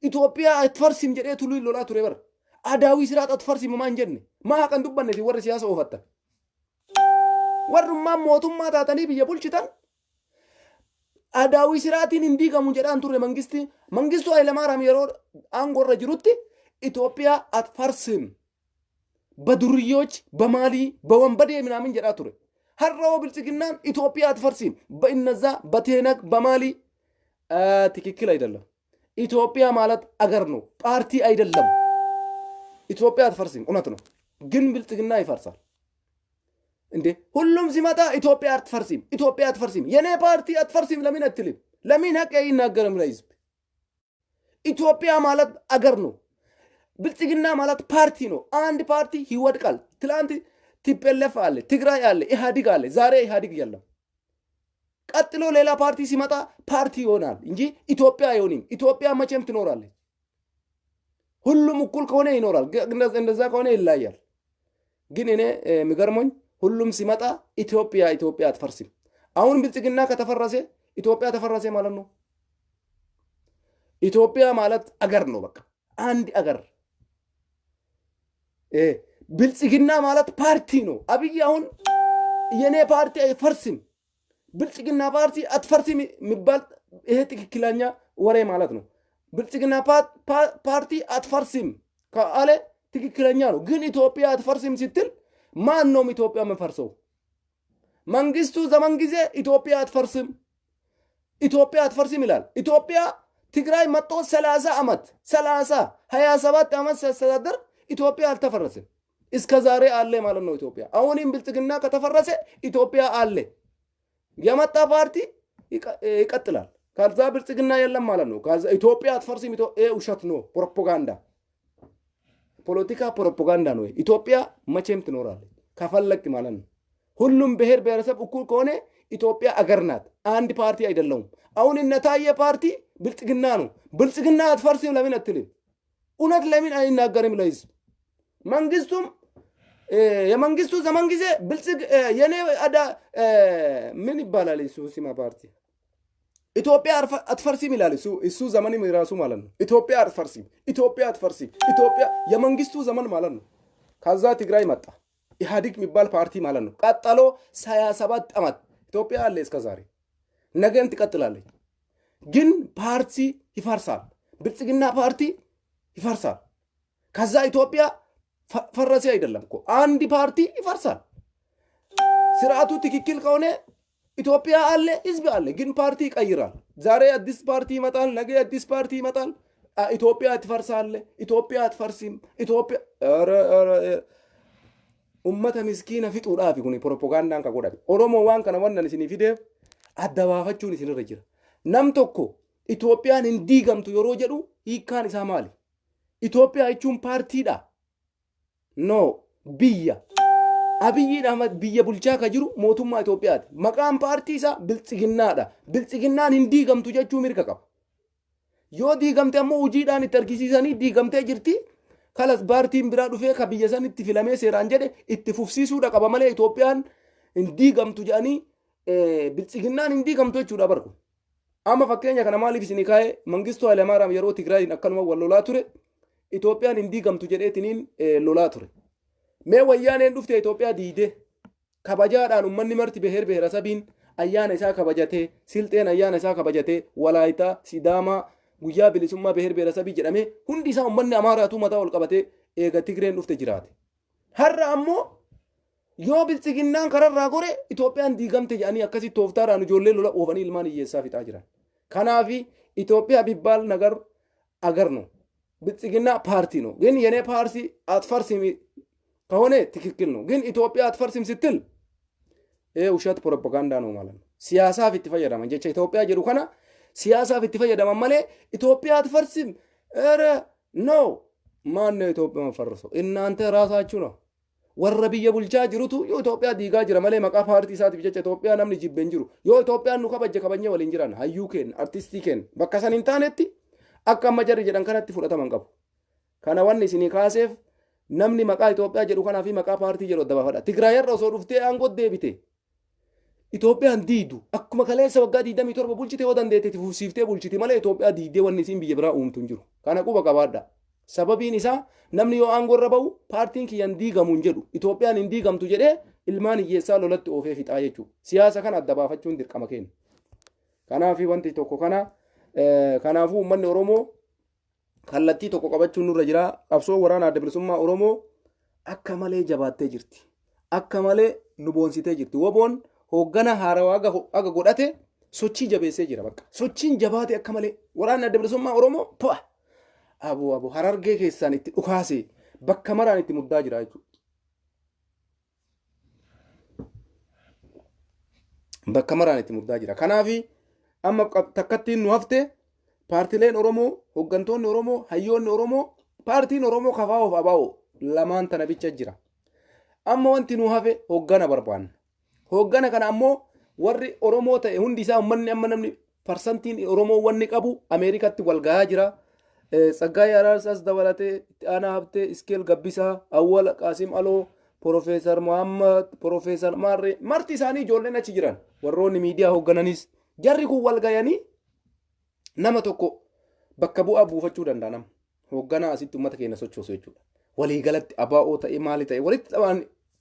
Itoophiyaa አትፈርስም jedhee tuluu lolaa ture bara. Adaawii siraat አትፈርስም maa hin jenne. Maa haqan dubbanne isin warri siyaasa oofattan? Warrummaan mootummaa taatanii biyya bulchitan adaawii siraatiin hin diigamu jedhaan turre mangisti. Mangistuu Hayilamaariyaam yeroo aangoorra jirutti Itoophiyaa አትፈርስም በዱርዬዎች በማሊ በወንበዴ ምናምን jedhaa ture. Har'a hoo biltsiginnaan Itoophiyaa አትፈርስም በእነዛ በቴነግ በማሊ ትክክል አይደለም። ኢትዮጵያ ማለት አገር ነው፣ ፓርቲ አይደለም። ኢትዮጵያ አትፈርስም፣ እውነት ነው። ግን ብልጽግና ይፈርሳል። እንዴ ሁሉም ሲመጣ ኢትዮጵያ አትፈርስም፣ ኢትዮጵያ አትፈርስም፣ የኔ ፓርቲ አትፈርስም ለምን አትልም? ለምን ሀቅ አይናገርም ለህዝብ? ኢትዮጵያ ማለት አገር ነው። ብልጽግና ማለት ፓርቲ ነው። አንድ ፓርቲ ይወድቃል። ትላንት TPLF አለ፣ ትግራይ አለ፣ ኢህአዲግ አለ። ዛሬ ኢህአዲግ የለም። ቀጥሎ ሌላ ፓርቲ ሲመጣ ፓርቲ ይሆናል እንጂ ኢትዮጵያ አይሆንም። ኢትዮጵያ መቼም ትኖራለች። ሁሉም እኩል ከሆነ ይኖራል። እንደዛ ከሆነ ይለያል። ግን እኔ የሚገርመኝ ሁሉም ሲመጣ ኢትዮጵያ ኢትዮጵያ አትፈርስም። አሁን ብልጽግና ከተፈረሰ ኢትዮጵያ ተፈረሰ ማለት ነው። ኢትዮጵያ ማለት አገር ነው። በቃ አንድ አገር። ብልጽግና ማለት ፓርቲ ነው። አብይ አሁን የኔ ፓርቲ አይፈርስም፣ ብልጽግና ፓርቲ አትፈርስም የሚባል ይሄ ትክክለኛ ወሬ ማለት ነው። ብልጽግና ፓርቲ አትፈርስም ካለ ትክክለኛ ነው። ግን ኢትዮጵያ አትፈርስም ስትል ማን ነው ኢትዮጵያ የምፈርሰው? መንግስቱ ዘመን ጊዜ ኢትዮጵያ አትፈርስም፣ ኢትዮጵያ አትፈርስም ይላል። ኢትዮጵያ ትግራይ መጥቶ 30 ዓመት 30 27 ዓመት ሲያስተዳድር ኢትዮጵያ አልተፈረሰም። እስከ ዛሬ አለ ማለት ነው ኢትዮጵያ። አሁንም ብልጽግና ከተፈረሰ ኢትዮጵያ አለ። የመጣ ፓርቲ ይቀጥላል። ከዛ ብልጽግና የለም ማለት ነው። ከዛ ኢትዮጵያ አትፈርስም፣ ይሄ ውሸት ነው፣ ፕሮፓጋንዳ፣ ፖለቲካ ፕሮፓጋንዳ ነው። ኢትዮጵያ መቼም ትኖራለች ከፈለግ ማለት ነው። ሁሉም ብሔር ብሔረሰብ እኩል ከሆነ ኢትዮጵያ አገር ናት፣ አንድ ፓርቲ አይደለውም። አሁን እነ ታዬ ፓርቲ ብልጽግና ነው። ብልጽግና አትፈርስም ለምን አትልም? እውነት ለምን አይናገርም ለህዝብ? መንግስቱም የመንግስቱ ዘመን ጊዜ ብልጽግ የኔ አዳ ምን ይባላል እሱ ሲማ ፓርቲ ኢትዮጵያ አትፈርስም ይላል። እሱ ዘመንም ራሱ ማለት ነው። ኢትዮጵያ አትፈርስም፣ ኢትዮጵያ አትፈርስም፣ ኢትዮጵያ የመንግስቱ ዘመን ማለት ነው። ከዛ ትግራይ መጣ ኢህአዲግ የሚባል ፓርቲ ማለት ነው። ቀጠሎ 27 ዓመት ኢትዮጵያ አለ እስከ ዛሬ፣ ነገም ትቀጥላለች። ግን ፓርቲ ይፈርሳል። ብልጽግና ፓርቲ ይፈርሳል። ከዛ ኢትዮጵያ ፈረሰ አይደለም እኮ፣ አንድ ፓርቲ ይፈርሳል። ስርዓቱ ትክክል ከሆነ ኢትዮጵያ አለ፣ ህዝብ አለ። ግን ፓርቲ ይቀይራል። ዛሬ አዲስ ፓርቲ ይመጣል፣ ነገ አዲስ ፓርቲ ይመጣል። ኢትዮጵያ ትፈርሳለ፣ ኢትዮጵያ አትፈርስም። ኢትዮጵያ ኧረ ኧረ ummata miskiina fixuudhaafi kun propagandaan ka godhame. Oromoo waan kana wannan isinii fideef adda baafachuun isinirra jira. Nam tokko Itoophiyaan hin diigamtu yeroo jedhu hiikkaan isaa maali? Itoophiyaa jechuun paartiidha. No, biyya. Abiyyiin Ahmad biyya bulchaa ka jiru mootummaa Itoophiyaati. Maqaan paartii isaa biltsiginnaadha. Biltsiginnaan hin diigamtu jechuu mirga qaba. Yoo diigamte ammoo hojiidhaan itti argisiisanii diigamtee jirti. Kalas paartiin biraa dhufee ka biyya san itti filamee seeraan jedhe itti fufsiisuudha qaba malee Itoophiyaan hin diigamtu jedhanii biltsiginnaan hin diigamtu jechuudha barku. Amma fakkeenya kana maaliif isinii kaa'e? Mangistuu Hayilamaariyaam yeroo Tigraayin akkanuma wal lolaa ture Itoophiyaan hin diigamtu jedheetiniin lolaa ture. Mee wayyaaneen dhufte Itoophiyaa diide kabajaadhaan uummanni marti ብሔር ብሔረሰብ iin ayyaana isaa kabajatee, Silxeen ayyaana isaa kabajatee, Walaayitaa, Sidaamaa guyyaa bilisummaa ብሔር ብሔረሰብ jedhamee hundi isaa uummanni Amaaraatu mataa ol qabatee eega Tigreen dhufte jiraate. Har'a ammoo yoo biltsiginnaan kararraa gore Itoophiyaan diigamte jedhanii akkasitti tooftaadhaan ijoollee lola oofanii ilmaan hiyyeessaa fixaa jiran. Kanaafi ኢትዮጵያ ቢባል ነገር አገር ነው። ብልጽግና ፓርቲ ነው። ግን የኔ ፓርቲ አትፈርስም ከሆነ ትክክል ነው። ግን ኢትዮጵያ አትፈርስም ስትል ውሸት ፕሮፓጋንዳ ነው ማለት ነው። Siyaasaaf itti fayyadaman jecha Itoophiyaa jedhu kana siyaasaaf itti fayyadaman malee Itoophiyaa አትፈርስም። ኧረ no ማን ነው ኢትዮጵያ መፈርሰው? እናንተ ራሳችሁ ነው። Warra biyya bulchaa jirutu yoo Itoophiyaa diigaa jira malee maqaa paartii isaatiif jecha Itoophiyaa namni jibbe hin jiru. Yoo Itoophiyaan nu kabajje kabajnee waliin jiran hayyuu keenya artistii keenya bakka san hin taanetti akka amma jarri jedhan kanatti fudhataman qabu. Kana wanni isinii kaaseef namni maqaa Itoophiyaa jedhu kanaa fi maqaa paartii jedhu adda baafadha. Tigraay irra osoo dhuftee aangoo deebite Itoophiyaan diidu akkuma kaleessa waggaa 27 bulchite yoo dandeette fufsiiftee bulchiti malee Itoophiyaa diidee wanni isiin biyya biraa uumtu hin jiru. Kana quba qabaadha. Sababiin isaa namni yoo aangoo irra bahu paartiin kiyyan diigamu hin jedhu. Itoophiyaan hin diigamtu jedhee ilmaan hiyyeessaa lolatti oofee fixaa jechuudha. Siyaasa kana adda baafachuun dirqama keenya. Kanaaf wanti tokko kana kanaafuu uummanni Oromoo kallattii tokko qabachuun nurra jira. Qabsoo waraana adda bilisummaa Oromoo akka malee jabaattee jirti. Akka malee nu boonsitee jirti. Woboon hooggana haarawaa aga godhate sochii jabeessee jira bakka. Sochiin jabaate akka malee waraanni adda bilisummaa Oromoo to'a. Aboo aboo Harargee keessaan itti dhukaase bakka maraan itti muddaa jira jechuudha. Bakka maraan itti muddaa jira. Kanaafi amma takkattiin nu hafte paartileen Oromoo, hooggantoonni Oromoo, hayyoonni Oromoo, paartiin Oromoo KFO fi ABO lamaan tana bicha jira. Amma wanti nu hafe hooggana barbaanna. Hooggana kana ammoo warri Oromoo ta'e hundi isaa uummanni amma namni parsantiin Oromoo wanni qabu Ameerikatti wal gahaa jira. Tsaggaayee Araarsaas dabalatee itti aanaa Habtee, Iskeel Gabbisaa, Awwal Qaasim Aloo, Profeesar Muhammad, Profeesar Maarree marti isaanii ijoolleen achi jiran warroonni miidiyaa hooggananis jarri kun wal gayanii nama tokko bakka bu'aa buufachuu danda'a nama hoogganaa asitti uummata keenya sochoosu jechuudha. Waliigalatti ABO ta'e maali ta'e walitti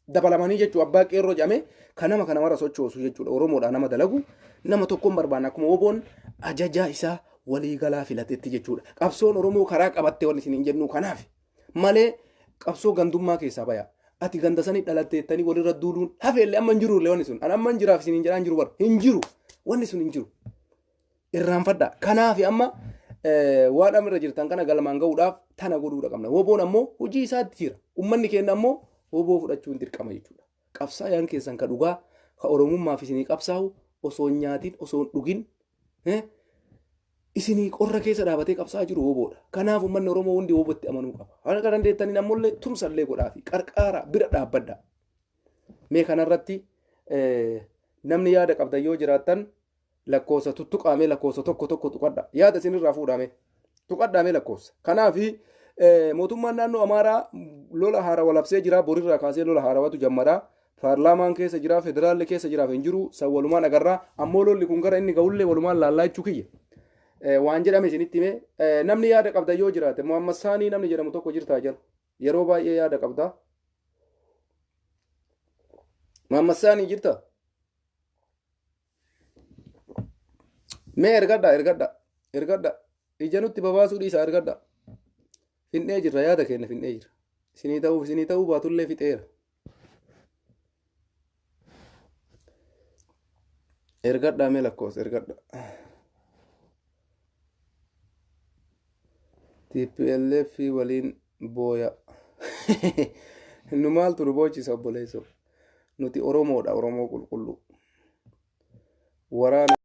dabalamanii jechuudha abbaa qeerroo jedhamee kan nama kana mara sochoosu jechuudha. Oromoodhaa nama dalagu nama tokkoon barbaanna akkuma woboon ajajaa isaa waliigalaa filatetti jechuudha. Qabsoon Oromoo karaa qabattee wanni isin hin jennu kanaaf malee qabsoo gandummaa keessaa baya. Ati ganda sanii dhalatteettanii walirra duuluun hafeellee amma hin jiru illee wanni sun. Ani amma hin jiraaf isin hin jedhaan jiru bara hin jiru wanni sun hin jiru. Irraanfadha. Kanaaf amma waan amma irra jirtan kana galmaan gahuudhaaf tana godhuudha qabna. Woboon ammoo hojii isaatti jira. Uummanni keenya ammoo woboo fudhachuun dirqama jechuudha. Qabsaa'aan keessan ka dhugaa ka Oromummaaf isinii qabsaa'u osoo hin nyaatin osoo hin dhugin isinii qorra keessa dhaabatee qabsaa'aa jiru woboodha. Kanaaf uummanni Oromoo hundi wobootti amanuu qaba. Haala dandeettaniin ammallee tumsallee godhaa fi qarqaara bira dhaabbadha. Mee kanarratti namni yaada qabdan yoo jiraattan lakkoofsa tuttuqaamee lakkoofsa tokko tokko tuqadha. Yaada isinirraa fuudhame tuqadhaamee lakkoofsa. Kanaaf mootummaan naannoo Amaaraa lola haarawaa labsee jira. Borirraa kaasee lola haarawatu jammaraa. Paarlaamaan keessa jira, federaalli keessa jiraaf hin jiru, san walumaan agarraa. Ammoo lolli kun gara inni gahullee walumaan laallaa jechuu kiyya. Waan jedhame isinitti hime namni yaada qabda yoo jiraate Muhammad Saanii namni jedhamu tokko jirtaa jala. Yeroo baay'ee yaada qabda. Muhammad Saanii jirta? Mee ergadha ergadha ergadha. Ija nutti babaasuu dhiisaa ergadha. Finnee jirra yaada keenya finnee jira. Isinii ta'uuf isinii ta'uu baatullee fixeera. Ergadhaa mee lakkoofsa ergadha. TPLF waliin booya. Nu maaltu nu boochisa obboleessoo? Nuti Oromoodha Oromoo qulqulluu. Waraana